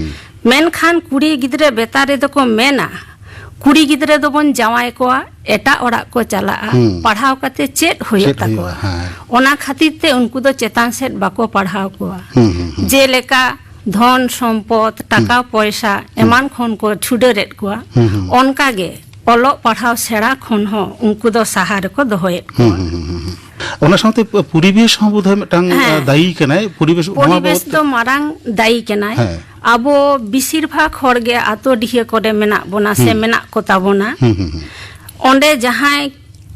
ᱢᱮᱱᱠᱷᱟᱱ ᱠᱩᱲᱤ ᱜᱤᱫᱽᱨᱟᱹ ᱵᱮᱛᱟ ᱨᱮᱫᱚ ᱠᱚ ᱢᱮᱱᱟ, ᱠᱩᱲᱤ ᱜᱤᱫᱽᱨᱟᱹ ᱫᱚᱵᱚᱱ ᱡᱟᱶᱟᱭ ᱠᱚᱣᱟ, ᱮᱴᱟᱜ ᱚᱲᱟᱜ ᱠᱚ ᱪᱟᱞᱟᱜᱼᱟ, ᱦᱩᱸ᱾ ᱯᱟᱲᱦᱟᱣ ᱠᱟᱛᱮ ᱪᱮᱫ ᱦᱩᱭᱩᱜ ᱪᱮᱫ ᱦᱩᱭᱩᱜᱼᱟ? ᱛᱟᱠᱚᱣᱟ? ᱦᱮᱸ᱾ ᱚᱱᱟ ᱠᱷᱟᱹᱛᱤᱨ ᱛᱮ ᱩᱱᱠᱩ ᱫᱚ ᱪᱮᱛᱟᱱ ᱥᱮᱫ ᱵᱟᱠᱚ ᱯᱟᱲᱦᱟᱣ ᱠᱚᱣᱟ᱾ ᱦᱩᱸ, ᱦᱩᱸ, ᱦᱩᱸ᱾ ᱡᱮᱞᱮᱠᱟ ᱫᱷᱚᱱ ᱥᱚᱢᱯᱚᱫ, ᱴᱟᱠᱟ ᱦᱩᱸ᱾ ᱯᱚᱭᱥᱟ ᱦᱩᱸ᱾ ᱮᱢᱟᱱ ᱠᱷᱚᱱ ᱠᱚ ᱪᱷᱩᱰᱟᱹᱨᱮᱫ ᱠᱚᱣᱟ᱾ ᱦᱩᱸ, ᱦᱩᱸ᱾ ᱚᱱᱠᱟ ᱜᱮ ᱚᱞᱚᱜ ᱯᱟᱲᱦᱟᱣ ᱥᱮᱬᱟ ᱠᱷᱚᱱ ᱦᱚᱸ ᱩᱱᱠᱩ ᱫᱚ ᱥᱟᱦᱟ ᱨᱮᱠᱚ ᱫᱚᱦᱚᱭᱮᱫ ᱦᱩᱸ, ᱠᱚᱣᱟ᱾ ᱦᱩᱸ, ᱦᱩᱸ, ᱦᱩᱸ, ᱦᱩᱸ᱾ ᱚᱱᱟ ᱥᱟᱶᱛᱮ ᱯᱚ-, ᱯᱚᱨᱤᱵᱮᱥ ᱦᱚᱸ ᱵᱳᱫᱷᱚᱭ ᱢᱤᱫᱴᱟᱝ, ᱦᱮᱸ᱾ ᱟ, ᱫᱟᱭᱤ ᱠᱟᱱᱟᱭ᱾ ᱯᱚᱨᱤᱵᱮᱥ, ᱱᱚᱣᱟ ᱯᱚᱨᱤᱵᱮᱥ ᱵᱟᱵᱚᱛ ᱫᱚ ᱢᱟᱨᱟᱝ ᱫᱟᱭᱤ ᱠᱟᱱᱟᱭ᱾ ᱦᱮᱸ᱾ ᱟᱵᱚ ᱵᱮᱥᱤᱨ ᱵᱷᱟᱜᱽ ᱦᱚᱲ ᱜᱮ ᱟᱛᱳ ᱰᱤᱦᱟᱹ ᱠᱚᱨᱮ ᱢᱮᱱᱟᱜ ᱵᱚᱱᱟ ᱥᱮ ᱦᱩᱸ᱾ ᱢᱮᱱᱟᱜ ᱠᱚ ᱛᱟᱵᱚᱱᱟ᱾ ᱦᱩᱸ, ᱦᱩᱸ, ᱦᱩᱸ᱾ ᱚᱸᱰᱮ ᱡᱟᱦᱟᱸᱭ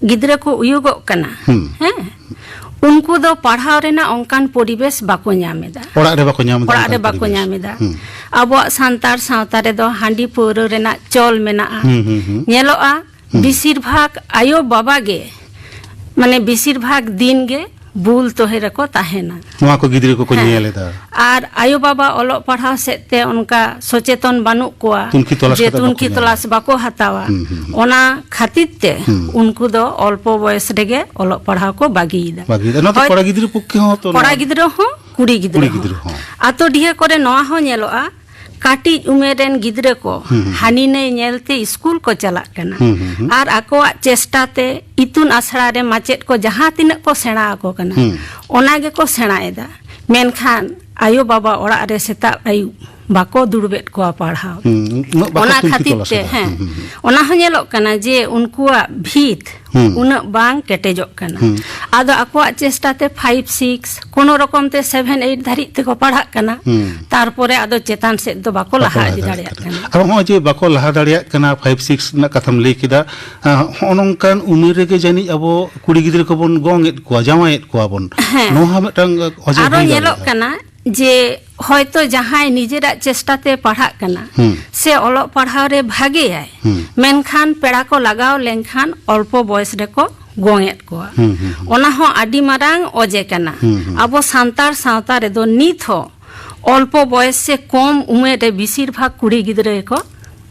ᱜᱤᱫᱽᱨᱟᱹ ᱠᱚ ᱩᱭᱩᱜᱚᱜ ᱠᱟᱱᱟ, ᱦᱩᱸ᱾ ᱦᱮᱸ, ᱩᱱᱠᱩ ᱫᱚ ᱯᱟᱲᱦᱟᱣ ᱨᱮᱱᱟᱜ ᱚᱱᱠᱟᱱ ᱯᱚᱨᱤᱵᱮᱥ ᱵᱟᱠᱚ ᱧᱟᱢ ᱮᱫᱟ᱾ ᱚᱲᱟᱜ ᱨᱮ ᱵᱟᱠᱚ ᱧᱟᱢ ᱮᱫᱟ ᱚᱲᱟᱜ ᱚᱱᱠᱟᱱ ᱨᱮ ᱵᱟᱠᱚ ᱯᱚᱨᱤᱵᱮᱥ᱾ ᱧᱟᱢ ᱮᱫᱟ᱾ ᱦᱩᱸ᱾ ᱟᱵᱚᱣᱟᱜ ᱥᱟᱱᱛᱟᱲ ᱥᱟᱶᱛᱟ ᱨᱮᱫᱚ ᱦᱟᱺᱰᱤ ᱯᱟᱹᱣᱨᱟᱹ ᱨᱮᱱᱟᱜ ᱪᱚᱞ ᱢᱮᱱᱟᱜᱼᱟ᱾ ᱦᱩᱸ, ᱦᱩᱸ, ᱦᱩᱸ᱾ ᱧᱮᱞᱚᱜᱼᱟ, ᱦᱩᱸ᱾ ᱵᱮᱥᱤᱨ ᱵᱷᱟᱜᱽ ᱟᱭᱳ ᱵᱟᱵᱟ ᱜᱮ, ᱢᱟᱱᱮ, ᱵᱮᱥᱤᱨ ᱵᱷᱟᱜᱽ ᱫᱤᱱ ᱜᱮ ᱵᱩᱞ ᱛᱚᱦᱮ ᱨᱮᱠᱚ ᱛᱟᱦᱮᱱᱟ᱾ ᱱᱚᱣᱟ ᱠᱚ ᱜᱤᱫᱽᱨᱟᱹ ᱠᱚᱠᱚ ᱦᱮᱸ᱾ ᱧᱮᱞ ᱮᱫᱟ᱾ ᱟᱨ ᱟᱭᱳ ᱵᱟᱵᱟ ᱚᱞᱚᱜ ᱯᱟᱲᱦᱟᱣ ᱥᱮᱫ ᱛᱮ ᱚᱱᱠᱟ ᱥᱚᱪᱮᱛᱚᱱ ᱵᱟᱹᱱᱩᱜ ᱠᱚᱣᱟ, ᱛᱩᱱᱠᱷᱤ ᱛᱚᱞᱟᱥ ᱡᱮ ᱠᱟᱛᱮ ᱵᱟᱠᱚ ᱛᱩᱱᱠᱷᱤ ᱧᱮᱞᱟ᱾ ᱛᱚᱞᱟᱥ ᱵᱟᱠᱚ ᱦᱟᱛᱟᱣᱟ᱾ ᱦᱩᱸ, ᱦᱩᱸ, ᱦᱩᱸ᱾ ᱚᱱᱟ ᱠᱷᱟᱹᱛᱤᱨ ᱛᱮ ᱦᱩᱸ᱾ ᱩᱱᱠᱩ ᱫᱚ ᱚᱞᱯᱚ ᱵᱚᱭᱮᱥ ᱨᱮᱜᱮ ᱚᱞᱚᱜ ᱯᱟᱲᱦᱟᱣ ᱠᱚ ᱵᱟᱹᱜᱤᱭᱮᱫᱟ᱾ ᱵᱟᱹᱜᱤᱭᱮᱫᱟ᱾ ᱱᱚᱣᱟ ᱫᱚ ᱦᱳᱭ, ᱠᱚᱲᱟ ᱜᱤᱫᱽᱨᱟᱹ ᱯᱚᱠᱠᱷᱮ ᱦᱚᱸ ᱛᱚ ᱠᱚᱲᱟ ᱱᱚᱣᱟ ᱜᱤᱫᱽᱨᱟᱹ ᱦᱚᱸ, ᱠᱩᱲᱤ ᱜᱤᱫᱽᱨᱟᱹ ᱠᱩᱲᱤ ᱦᱚᱸ᱾ ᱜᱤᱫᱽᱨᱟᱹ ᱦᱚᱸ᱾ ᱟᱛᱳ ᱰᱤᱦᱟᱹ ᱠᱚᱨᱮ ᱱᱚᱣᱟ ᱦᱚᱸ ᱧᱮᱞᱚᱜᱼᱟ, ᱠᱟᱹᱴᱤᱡ ᱩᱢᱮᱨ ᱨᱮᱱ ᱜᱤᱫᱽᱨᱟᱹ ᱠᱚ ᱦᱩᱸ, ᱦᱩᱸ᱾ ᱦᱟᱹᱱᱤ ᱱᱟᱹᱭ ᱧᱮᱞᱛᱮ ᱤᱥᱠᱩᱞ ᱠᱚ ᱪᱟᱞᱟᱜ ᱠᱟᱱᱟ᱾ ᱦᱩᱸ, ᱦᱩᱸ, ᱦᱩᱸ᱾ ᱟᱨ ᱟᱠᱚᱣᱟᱜ ᱪᱮᱥᱴᱟ ᱛᱮ ᱤᱛᱩᱱ ᱟᱥᱲᱟ ᱨᱮ ᱢᱟᱪᱮᱫ ᱠᱚ ᱡᱟᱦᱟᱸ ᱛᱤᱱᱟᱹᱜ ᱠᱚ ᱥᱮᱬᱟ ᱟᱠᱚ ᱠᱟᱱᱟ, ᱦᱩᱸ᱾ ᱚᱱᱟ ᱜᱮᱠᱚ ᱥᱮᱬᱟᱭᱮᱫᱟ᱾ ᱢᱮᱱᱠᱷᱟᱱ ᱟᱭᱳ ᱵᱟᱵᱟ ᱚᱲᱟᱜ ᱨᱮ ᱥᱮᱛᱟᱜ ᱟᱹᱭᱩᱵ ᱵᱟᱠᱚ ᱫᱩᱲᱩᱵᱮᱫ ᱠᱚᱣᱟ ᱯᱟᱲᱦᱟᱣ᱾ ᱦᱩᱸ, ᱩᱱᱟᱹᱜ ᱵᱟᱠᱚ ᱚᱱᱟ ᱛᱩᱱᱠᱷᱤ ᱠᱷᱟᱹᱛᱤᱨ ᱛᱚᱞᱟᱥ ᱛᱮ, ᱮᱫᱟ᱾ ᱦᱮᱸ, ᱦᱩᱸ, ᱦᱩᱸ, ᱦᱩᱸ᱾ ᱚᱱᱟ ᱦᱚᱸ ᱧᱮᱞᱚᱜ ᱠᱟᱱᱟ ᱡᱮ ᱩᱱᱠᱩᱣᱟᱜ ᱵᱷᱤᱛ ᱦᱩᱸ᱾ ᱩᱱᱟᱹᱜ ᱵᱟᱝ ᱠᱮᱴᱮᱡᱚᱜ ᱠᱟᱱᱟ᱾ ᱦᱩᱸ᱾ ᱟᱫᱚ ᱟᱠᱚᱣᱟᱜ ᱪᱮᱥᱴᱟ ᱛᱮ ᱯᱷᱟᱭᱤᱵᱷ, ᱥᱤᱠᱥ, ᱠᱳᱱᱳ ᱨᱚᱠᱚᱢ ᱛᱮ ᱥᱮᱵᱷᱮᱱ, ᱮᱭᱤᱴ ᱫᱷᱟᱹᱨᱤᱡ ᱛᱮᱠᱚ ᱯᱟᱲᱦᱟᱜ ᱠᱟᱱᱟ᱾ ᱦᱩᱸ᱾ ᱛᱟᱨᱯᱚᱨᱮ ᱟᱫᱚ ᱪᱮᱛᱟᱱ ᱥᱮᱫ ᱫᱚ ᱵᱟᱠᱚ ᱵᱟᱠᱚ ᱞᱟᱦᱟ ᱞᱟᱦᱟ ᱤᱫᱤ ᱫᱟᱲᱮᱭᱟᱜ ᱫᱟᱲᱮᱭᱟᱜ ᱠᱟᱱᱟ᱾ ᱠᱟᱱᱟ᱾ ᱟᱨ ᱱᱚᱜᱼᱚᱭ ᱡᱮ ᱵᱟᱠᱚ ᱞᱟᱦᱟ ᱫᱟᱲᱮᱭᱟᱜ ᱠᱟᱱᱟ, ᱯᱷᱟᱭᱤᱵᱷ, ᱥᱤᱠᱥ ᱨᱮᱱᱟᱜ ᱠᱟᱛᱷᱟᱢ ᱞᱟᱹᱭ ᱠᱮᱫᱟ, ᱟᱸ, ᱦᱚᱸᱜᱼᱚ ᱱᱚᱝᱠᱟᱱ ᱩᱢᱮᱨ ᱨᱮᱜᱮ ᱡᱟᱹᱱᱤᱡ ᱟᱵᱚ ᱠᱩᱲᱤ ᱜᱤᱫᱽᱨᱟᱹ ᱠᱚᱵᱚᱱ ᱜᱚᱝ ᱮᱫ ᱠᱚᱣᱟ, ᱡᱟᱶᱟᱭᱮᱫ ᱠᱚᱣᱟ ᱵᱚᱱ᱾ ᱦᱮᱸ᱾ ᱱᱚᱣᱟ ᱦᱚᱸ ᱢᱤᱫᱴᱟᱝ ᱚᱡᱮ ᱟᱨᱚ ᱦᱩᱭ ᱧᱮᱞᱚᱜ ᱫᱟᱲᱮᱭᱟᱜᱼᱟ᱾ ᱠᱟᱱᱟ ᱡᱮ ᱦᱚᱭᱛᱚ ᱡᱟᱦᱟᱸᱭ ᱱᱤᱡᱮᱨᱟᱜ ᱪᱮᱥᱴᱟ ᱛᱮ ᱯᱟᱲᱦᱟᱜ ᱠᱟᱱᱟ ᱦᱩᱸ᱾ ᱥᱮ ᱚᱞᱚᱜ ᱯᱟᱲᱦᱟᱣ ᱨᱮ ᱵᱷᱟᱜᱮᱭᱟᱭ, ᱦᱩᱸ᱾ ᱢᱮᱱᱠᱷᱟᱱ ᱯᱮᱲᱟ ᱠᱚ ᱞᱟᱜᱟᱣ ᱞᱮᱱᱠᱷᱟᱱ ᱚᱞᱯᱚ ᱵᱚᱭᱮᱥ ᱨᱮᱠᱚ ᱜᱚᱝ ᱮᱫ ᱠᱚᱣᱟ᱾ ᱦᱩᱸ, ᱦᱩᱸ, ᱦᱩᱸ᱾ ᱚᱱᱟ ᱦᱚᱸ ᱟᱹᱰᱤ ᱢᱟᱨᱟᱝ ᱚᱡᱮ ᱠᱟᱱᱟ᱾ ᱦᱩᱸ, ᱦᱩᱸ᱾ ᱟᱵᱚ ᱥᱟᱱᱛᱟᱲ ᱥᱟᱶᱛᱟ ᱨᱮᱫᱚ ᱱᱤᱛ ᱦᱚᱸ ᱚᱞᱯᱚ ᱵᱚᱭᱮᱥ ᱥᱮ ᱠᱚᱢ ᱩᱢᱮᱨ ᱨᱮ ᱵᱮᱥᱤᱨ ᱵᱷᱟᱜᱽ ᱠᱩᱲᱤ ᱜᱤᱫᱽᱨᱟᱹ ᱜᱮᱠᱚ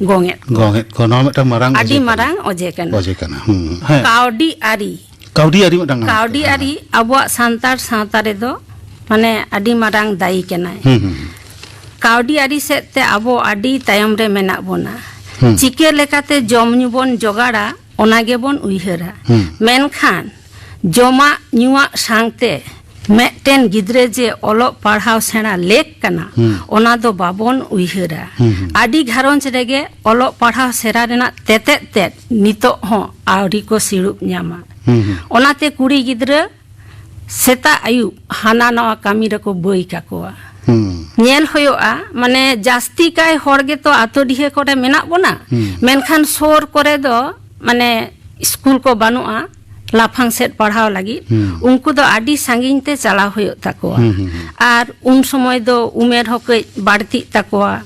ᱜᱚᱝ ᱮᱫ ᱠᱚᱣᱟ᱾ ᱜᱚᱝ ᱮᱫ ᱠᱚᱣᱟ, ᱱᱚᱣᱟ ᱢᱤᱫᱴᱟᱝ ᱢᱟᱨᱟᱝ ᱟᱹᱰᱤ ᱚᱡᱮ ᱠᱟᱱᱟ᱾ ᱢᱟᱨᱟᱝ ᱚᱡᱮ ᱠᱟᱱᱟ᱾ ᱚᱡᱮ ᱠᱟᱱᱟ᱾ ᱦᱩᱸ, ᱦᱮᱸ᱾ ᱠᱟᱹᱣᱰᱤ ᱟᱹᱨᱤ᱾ ᱠᱟᱹᱣᱰᱤ ᱟᱹᱨᱤ ᱢᱤᱫᱴᱟᱝ ᱠᱟᱹᱣᱰᱤ ᱦᱮᱸ᱾ ᱟᱹᱨᱤ ᱟᱵᱚᱣᱟᱜ ᱥᱟᱱᱛᱟᱲ ᱥᱟᱶᱛᱟ ᱨᱮᱫᱚ ᱢᱟᱱᱮ ᱟᱹᱰᱤ ᱢᱟᱨᱟᱝ ᱫᱟᱭᱤ ᱠᱟᱱᱟᱭ᱾ ᱦᱩᱸ, ᱦᱩᱸ, ᱦᱩᱸ᱾ ᱠᱟᱹᱣᱰᱤ ᱟᱹᱨᱤ ᱥᱮᱫ ᱛᱮ ᱟᱵᱚ ᱟᱹᱰᱤ ᱛᱟᱭᱚᱢ ᱨᱮ ᱢᱮᱱᱟᱜ ᱵᱚᱱᱟ᱾ ᱦᱩᱸ᱾ ᱪᱤᱠᱟᱹ ᱞᱮᱠᱟᱛᱮ ᱡᱚᱢ ᱧᱩ ᱵᱚᱱ ᱡᱚᱜᱟᱲᱟ, ᱚᱱᱟ ᱜᱮᱵᱚᱱ ᱩᱭᱦᱟᱹᱨᱟ᱾ ᱦᱩᱸ᱾ ᱢᱮᱱᱠᱷᱟᱱ ᱡᱚᱢᱟᱜ ᱧᱩᱣᱟᱜ ᱥᱟᱶᱛᱮ ᱢᱤᱫᱴᱮᱱ ᱜᱤᱫᱽᱨᱟᱹ ᱡᱮ ᱚᱞᱚᱜ ᱯᱟᱲᱦᱟᱣ ᱥᱮᱬᱟ ᱞᱮᱠ ᱠᱟᱱᱟ, ᱦᱩᱸ᱾ ᱚᱱᱟ ᱫᱚ ᱵᱟᱵᱚᱱ ᱩᱭᱦᱟᱹᱨᱟ᱾ ᱦᱩᱸ, ᱦᱩᱸ᱾ ᱟᱹᱰᱤ ᱜᱷᱟᱨᱚᱸᱡᱽ ᱨᱮᱜᱮ ᱚᱞᱚᱜ ᱯᱟᱲᱦᱟᱣ ᱥᱮᱬᱟ ᱨᱮᱱᱟᱜ ᱛᱮᱛᱮᱫ ᱛᱮᱫ ᱱᱤᱛᱚᱜ ᱦᱚᱸ ᱟᱹᱣᱨᱤ ᱠᱚ ᱥᱤᱲᱩᱵ ᱧᱟᱢᱟ᱾ ᱦᱩᱸ, ᱦᱩᱸ᱾ ᱚᱱᱟᱛᱮ ᱠᱩᱲᱤ ᱜᱤᱫᱽᱨᱟᱹ ᱥᱮᱛᱟᱜ ᱟᱹᱭᱩᱵ ᱦᱟᱱᱟ ᱱᱟᱣᱟ ᱠᱟᱹᱢᱤ ᱨᱮᱠᱚ ᱵᱟᱹᱭ ᱠᱟᱠᱚᱣᱟ᱾ ᱦᱩᱸ᱾ ᱧᱮᱞ ᱦᱩᱭᱩᱜᱼᱟ, ᱢᱟᱱᱮ ᱡᱟᱹᱥᱛᱤ ᱠᱟᱭ ᱦᱚᱲ ᱜᱮᱛᱚ ᱟᱛᱳ ᱰᱤᱦᱟᱹ ᱠᱚᱨᱮ ᱢᱮᱱᱟᱜ ᱵᱚᱱᱟ, ᱦᱩᱸ᱾ ᱢᱮᱱᱠᱷᱟᱱ ᱥᱩᱨ ᱠᱚᱨᱮ ᱫᱚ ᱢᱟᱱᱮ ᱥᱠᱩᱞ ᱠᱚ ᱵᱟᱹᱱᱩᱜᱼᱟ ᱞᱟᱯᱷᱟᱝ ᱥᱮᱫ ᱯᱟᱲᱦᱟᱣ ᱞᱟᱹᱜᱤᱫ᱾ ᱦᱩᱸ᱾ ᱩᱱᱠᱩ ᱫᱚ ᱟᱹᱰᱤ ᱥᱟᱺᱜᱤᱧ ᱛᱮ ᱪᱟᱞᱟᱣ ᱦᱩᱭᱩᱜ ᱛᱟᱠᱚᱣᱟ᱾ ᱦᱩᱸ, ᱦᱩᱸ, ᱦᱩᱸ᱾ ᱟᱨ ᱩᱱ ᱥᱚᱢᱚᱭ ᱫᱚ ᱩᱢᱮᱨ ᱦᱚᱸ ᱠᱟᱹᱡ ᱵᱟᱹᱲᱛᱤᱜ ᱛᱟᱠᱚᱣᱟ,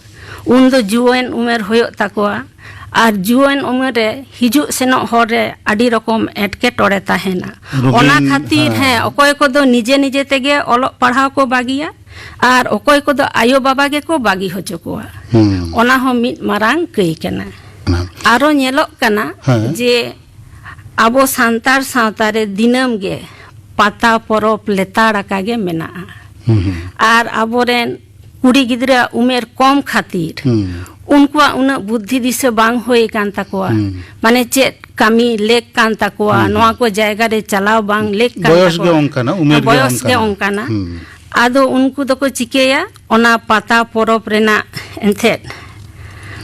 ᱩᱱ ᱫᱚ ᱡᱩᱣᱟᱹᱱ ᱩᱢᱮᱨ ᱦᱩᱭᱩᱜ ᱛᱟᱠᱚᱣᱟ᱾ ᱟᱨ ᱡᱩᱣᱟᱹᱱ ᱩᱢᱮᱨ ᱨᱮ ᱦᱤᱡᱩᱜ ᱥᱮᱱᱚᱜ ᱦᱚᱨ ᱨᱮ ᱟᱹᱰᱤ ᱨᱚᱠᱚᱢ ᱮᱴᱠᱮᱴᱚᱬᱮ ᱛᱟᱦᱮᱱᱟ᱾ ᱨᱩᱜᱤ, ᱚᱱᱟ ᱠᱷᱟᱹᱛᱤᱨ, ᱦᱮᱸ᱾ ᱦᱮᱸ, ᱚᱠᱚᱭ ᱠᱚᱫᱚ ᱱᱤᱡᱮ ᱱᱤᱡᱮ ᱛᱮᱜᱮ ᱚᱞᱚᱜ ᱯᱟᱲᱦᱟᱣ ᱠᱚ ᱵᱟᱹᱜᱤᱭᱟ, ᱟᱨ ᱚᱠᱚᱭ ᱠᱚᱫᱚ ᱟᱭᱳ ᱵᱟᱵᱟ ᱜᱮᱠᱚ ᱵᱟᱹᱜᱤ ᱦᱚᱪᱚ ᱠᱚᱣᱟ᱾ ᱦᱩᱸ᱾ ᱚᱱᱟ ᱦᱚᱸ ᱢᱤᱫ ᱢᱟᱨᱟᱝ ᱠᱟᱹᱭ ᱠᱟᱱᱟ᱾ ᱦᱮᱸ᱾ ᱟᱨᱚ ᱧᱮᱞᱚᱜ ᱠᱟᱱᱟ ᱦᱮᱸ᱾ ᱡᱮ ᱟᱵᱚ ᱥᱟᱱᱛᱟᱲ ᱥᱟᱶᱛᱟ ᱨᱮ ᱫᱤᱱᱟᱹᱢ ᱜᱮ ᱯᱟᱛᱟ ᱯᱚᱨᱚᱵᱽ ᱞᱮᱛᱟᱲ ᱟᱠᱟ ᱜᱮ ᱢᱮᱱᱟᱜᱼᱟ᱾ ᱦᱩᱸ, ᱦᱩᱸ᱾ ᱟᱨ ᱟᱵᱚᱨᱮᱱ ᱠᱩᱲᱤ ᱜᱤᱫᱽᱨᱟᱹᱣᱟᱜ ᱩᱢᱮᱨ ᱠᱚᱢ ᱠᱷᱟᱹᱛᱤᱨ ᱦᱩᱸ᱾ ᱩᱱᱠᱩᱣᱟᱜ ᱩᱱᱟᱹᱜ ᱵᱩᱫᱽᱫᱷᱤ ᱫᱤᱥᱟᱹ ᱵᱟᱝ ᱦᱩᱭ ᱟᱠᱟᱱ ᱛᱟᱠᱚᱣᱟ᱾ ᱦᱩᱸ᱾ ᱢᱟᱱᱮ ᱪᱮᱫ ᱠᱟᱹᱢᱤ ᱞᱮᱠ ᱠᱟᱱ ᱛᱟᱠᱚᱣᱟ, ᱦᱩᱸ᱾ ᱱᱚᱣᱟ ᱠᱚ ᱡᱟᱭᱜᱟ ᱨᱮ ᱪᱟᱞᱟᱣ ᱵᱟᱝ ᱞᱮᱠ ᱠᱟᱱ ᱵᱚᱭᱚᱥ ᱜᱮ ᱛᱟᱠᱚᱣᱟ᱾ ᱚᱱᱠᱟᱱᱟ, ᱩᱢᱮᱨ ᱜᱮ ᱵᱚᱭᱚᱥ ᱜᱮ ᱚᱱᱠᱟᱱᱟ᱾ ᱚᱱᱠᱟᱱᱟ᱾ ᱦᱩᱸ᱾ ᱟᱫᱚ ᱩᱱᱠᱩ ᱫᱚᱠᱚ ᱪᱤᱠᱟᱹᱭᱟ, ᱚᱱᱟ ᱯᱟᱛᱟ ᱯᱚᱨᱚᱵᱽ ᱨᱮᱱᱟᱜ ᱮᱱᱛᱮᱫ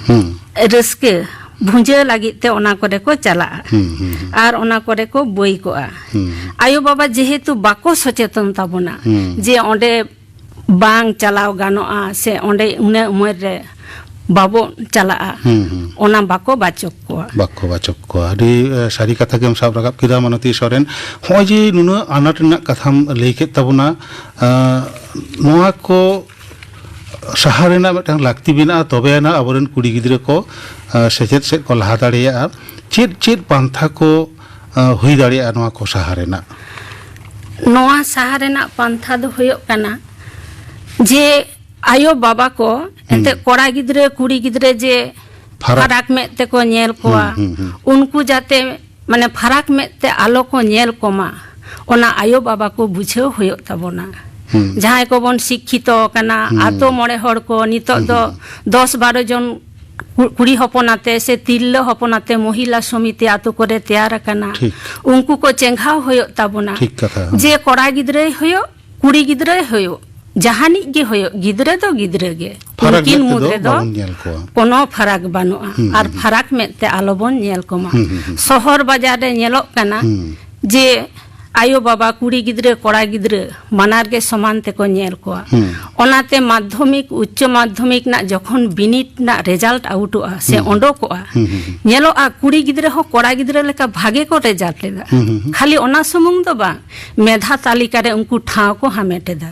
ᱦᱩᱸ᱾ ᱨᱟᱹᱥᱠᱟᱹ ᱵᱷᱩᱸᱡᱟᱹ ᱞᱟᱹᱜᱤᱫ ᱛᱮ ᱚᱱᱟ ᱠᱚᱨᱮ ᱠᱚ ᱪᱟᱞᱟᱜᱼᱟ᱾ ᱦᱩᱸ, ᱦᱩᱸ, ᱦᱩᱸ᱾ ᱟᱨ ᱚᱱᱟ ᱠᱚᱨᱮ ᱠᱚ ᱵᱟᱹᱭ ᱠᱚᱜᱼᱟ᱾ ᱦᱩᱸ᱾ ᱟᱭᱳ ᱵᱟᱵᱟ ᱡᱮᱦᱮᱛᱩ ᱵᱟᱠᱚ ᱥᱚᱪᱮᱛᱚᱱ ᱛᱟᱵᱚᱱᱟ ᱦᱩᱸ᱾ ᱡᱮ ᱚᱸᱰᱮ ᱵᱟᱝ ᱪᱟᱞᱟᱣ ᱜᱟᱱᱚᱜᱼᱟ ᱥᱮ ᱚᱸᱰᱮ ᱩᱱᱟᱹᱜ ᱩᱢᱮᱨ ᱨᱮ ᱵᱟᱵᱚᱱ ᱪᱟᱞᱟᱜᱼᱟ, ᱦᱩᱸ, ᱦᱩᱸ᱾ ᱚᱱᱟ ᱵᱟᱠᱚ ᱵᱟᱪᱚᱠ ᱠᱚᱣᱟ᱾ ᱵᱟᱠᱚ ᱵᱟᱪᱚᱠ ᱠᱚᱣᱟ᱾ ᱟᱹᱰᱤ, ᱮ, ᱥᱟᱹᱨᱤ ᱠᱟᱛᱷᱟ ᱜᱮᱢ ᱥᱟᱵ ᱨᱟᱠᱟᱵ ᱠᱮᱫᱟ, ᱢᱟᱱᱚᱛᱤ ᱥᱚᱨᱮᱱ᱾ ᱦᱚᱸᱜᱼᱚᱭ ᱡᱮ ᱱᱩᱱᱟᱹᱜ ᱟᱱᱟᱴ ᱨᱮᱱᱟᱜ ᱠᱟᱛᱷᱟᱢ ᱞᱟᱹᱭ ᱠᱮᱫ ᱛᱟᱵᱚᱱᱟ, ᱮ, ᱱᱚᱣᱟ ᱠᱚ ᱥᱟᱦᱟ ᱨᱮᱱᱟᱜ ᱢᱤᱫᱴᱟᱝ ᱞᱟᱹᱠᱛᱤ ᱢᱮᱱᱟᱜᱼᱟ, ᱛᱚᱵᱮ ᱟᱱᱟᱜ ᱟᱵᱚᱨᱮᱱ ᱠᱩᱲᱤ ᱜᱤᱫᱽᱨᱟᱹ ᱠᱚ, ᱮ, ᱥᱮᱪᱮᱫ ᱥᱮᱫ ᱠᱚ ᱞᱟᱦᱟ ᱫᱟᱲᱮᱭᱟᱜᱼᱟ᱾ ᱪᱮᱫ ᱪᱮᱫ ᱯᱟᱱᱛᱷᱟ ᱠᱚ, ᱮ, ᱦᱩᱭ ᱫᱟᱲᱮᱭᱟᱜᱼᱟ ᱱᱚᱣᱟ ᱠᱚ ᱥᱟᱦᱟ ᱨᱮᱱᱟᱜ? ᱱᱚᱣᱟ ᱥᱟᱦᱟ ᱨᱮᱱᱟᱜ ᱯᱟᱱᱛᱷᱟ ᱫᱚ ᱦᱩᱭᱩᱜ ᱠᱟᱱᱟ ᱡᱮ ᱟᱭᱳ ᱵᱟᱵᱟ ᱠᱚ ᱦᱩᱸ᱾ ᱮᱱᱛᱮᱫ ᱠᱚᱲᱟ ᱜᱤᱫᱽᱨᱟᱹ ᱠᱩᱲᱤ ᱜᱤᱫᱽᱨᱟᱹ ᱡᱮ ᱯᱷᱟᱨᱟᱠ᱾ ᱯᱷᱟᱨᱟᱠ ᱢᱮᱫ ᱛᱮᱠᱚ ᱧᱮᱞ ᱠᱚᱣᱟ, ᱦᱩᱸ, ᱦᱩᱸ, ᱦᱩᱸ᱾ ᱩᱱᱠᱩ ᱡᱟᱛᱮ ᱢᱟᱱᱮ ᱯᱷᱟᱨᱟᱠ ᱢᱮᱫ ᱛᱮ ᱟᱞᱚ ᱠᱚ ᱧᱮᱞ ᱠᱚᱢᱟ, ᱚᱱᱟ ᱟᱭᱳ ᱵᱟᱵᱟ ᱠᱚ ᱵᱩᱡᱷᱟᱹᱣ ᱦᱩᱭᱩᱜ ᱛᱟᱵᱚᱱᱟ᱾ ᱦᱩᱸ᱾ ᱡᱟᱦᱟᱸᱭ ᱠᱚᱵᱚᱱ ᱥᱤᱠᱠᱷᱤᱛᱚ ᱟᱠᱟᱱᱟ, ᱦᱩᱸ᱾ ᱟᱛᱳ ᱢᱚᱬᱮ ᱦᱚᱲ ᱠᱚ ᱱᱤᱛᱚᱜ ᱦᱩᱸ, ᱫᱚ ᱦᱩᱸ, ᱦᱩᱸ᱾ ᱫᱚᱥ ᱵᱟᱨᱚ ᱡᱚᱱ ᱠᱩ-, ᱠᱩᱲᱤ ᱦᱚᱯᱚᱱ ᱟᱛᱮ ᱥᱮ ᱛᱤᱨᱞᱟᱹ ᱦᱚᱯᱚᱱ ᱟᱛᱮ ᱢᱚᱦᱤᱞᱟ ᱥᱚᱢᱤᱛᱤ ᱟᱛᱳ ᱠᱚᱨᱮ ᱛᱮᱭᱟᱨ ᱟᱠᱟᱱᱟ᱾ ᱴᱷᱤᱠ᱾ ᱩᱱᱠᱩ ᱠᱚ ᱪᱮᱸᱜᱷᱟᱣ ᱦᱩᱭᱩᱜ ᱛᱟᱵᱚᱱᱟ᱾ ᱴᱷᱤᱠ ᱠᱟᱛᱷᱟ, ᱦᱮᱸ᱾ ᱡᱮ ᱠᱚᱲᱟ ᱜᱤᱫᱽᱨᱟᱹᱭ ᱦᱩᱭᱩᱜ, ᱠᱩᱲᱤ ᱜᱤᱫᱽᱨᱟᱹᱭ ᱦᱩᱭᱩᱜ, ᱡᱟᱦᱟᱱᱤᱡ ᱜᱮ ᱦᱩᱭᱩᱜ, ᱜᱤᱫᱽᱨᱟᱹ ᱫᱚ ᱜᱤᱫᱽᱨᱟᱹ ᱜᱮ᱾ ᱯᱷᱟᱨᱟᱠ ᱩᱱᱠᱤᱱ ᱢᱮᱫ ᱢᱩᱫᱽ ᱛᱮᱫᱚ ᱨᱮᱫᱚ ᱵᱟᱵᱚᱱ ᱧᱮᱞ ᱠᱚᱣᱟ᱾ ᱠᱳᱱᱳ ᱯᱷᱟᱨᱟᱠ ᱵᱟᱹᱱᱩᱜᱼᱟ᱾ ᱦᱩᱸ, ᱟᱨ ᱦᱩᱸ, ᱦᱩᱸ᱾ ᱯᱷᱟᱨᱟᱠ ᱢᱮᱫ ᱛᱮ ᱟᱞᱚᱵᱚᱱ ᱧᱮᱞ ᱠᱚᱢᱟ᱾ ᱦᱩᱸ, ᱦᱩᱸ, ᱦᱩᱸ᱾ ᱥᱚᱦᱚᱨ ᱵᱟᱡᱟᱨ ᱨᱮ ᱧᱮᱞᱚᱜ ᱠᱟᱱᱟ ᱦᱩᱸ᱾ ᱡᱮ ᱟᱭᱳ ᱵᱟᱵᱟ, ᱠᱩᱲᱤ ᱜᱤᱫᱽᱨᱟᱹ ᱠᱚᱲᱟ ᱜᱤᱫᱽᱨᱟᱹ ᱵᱟᱱᱟᱨ ᱜᱮ ᱥᱚᱢᱟᱱ ᱛᱮᱠᱚ ᱧᱮᱞ ᱠᱚᱣᱟ᱾ ᱦᱩᱸ᱾ ᱚᱱᱟᱛᱮ ᱢᱟᱫᱽᱫᱷᱚᱢᱤᱠ, ᱩᱪᱪᱚ ᱢᱟᱫᱽᱫᱷᱚᱢᱤᱠ ᱨᱮᱱᱟᱜ ᱡᱚᱠᱷᱚᱱ ᱵᱤᱱᱤᱰ ᱨᱮᱱᱟᱜ ᱨᱮᱡᱟᱞᱴ ᱟᱣᱩᱴᱚᱜᱼᱟ ᱥᱮ ᱦᱩᱸ, ᱦᱩᱸ᱾ ᱚᱰᱚᱠᱚᱜᱼᱟ, ᱦᱩᱸ, ᱦᱩᱸ, ᱦᱩᱸ᱾ ᱧᱮᱞᱚᱜᱼᱟ ᱠᱩᱲᱤ ᱜᱤᱫᱽᱨᱟᱹ ᱦᱚᱸ ᱠᱚᱲᱟ ᱜᱤᱫᱽᱨᱟᱹ ᱞᱮᱠᱟ ᱵᱷᱟᱜᱮ ᱠᱚ ᱨᱮᱡᱟᱞᱴ ᱮᱫᱟ᱾ ᱦᱩᱸ, ᱦᱩᱸ, ᱦᱩᱸ᱾ ᱠᱷᱟᱹᱞᱤ ᱚᱱᱟ ᱥᱩᱢᱩᱝ ᱫᱚ ᱵᱟᱝ, ᱢᱮᱫᱷᱟ ᱛᱟᱹᱞᱤᱠᱟ ᱨᱮ ᱩᱱᱠᱩ ᱴᱷᱟᱶ ᱠᱚ ᱦᱟᱢᱮᱴ ᱮᱫᱟ᱾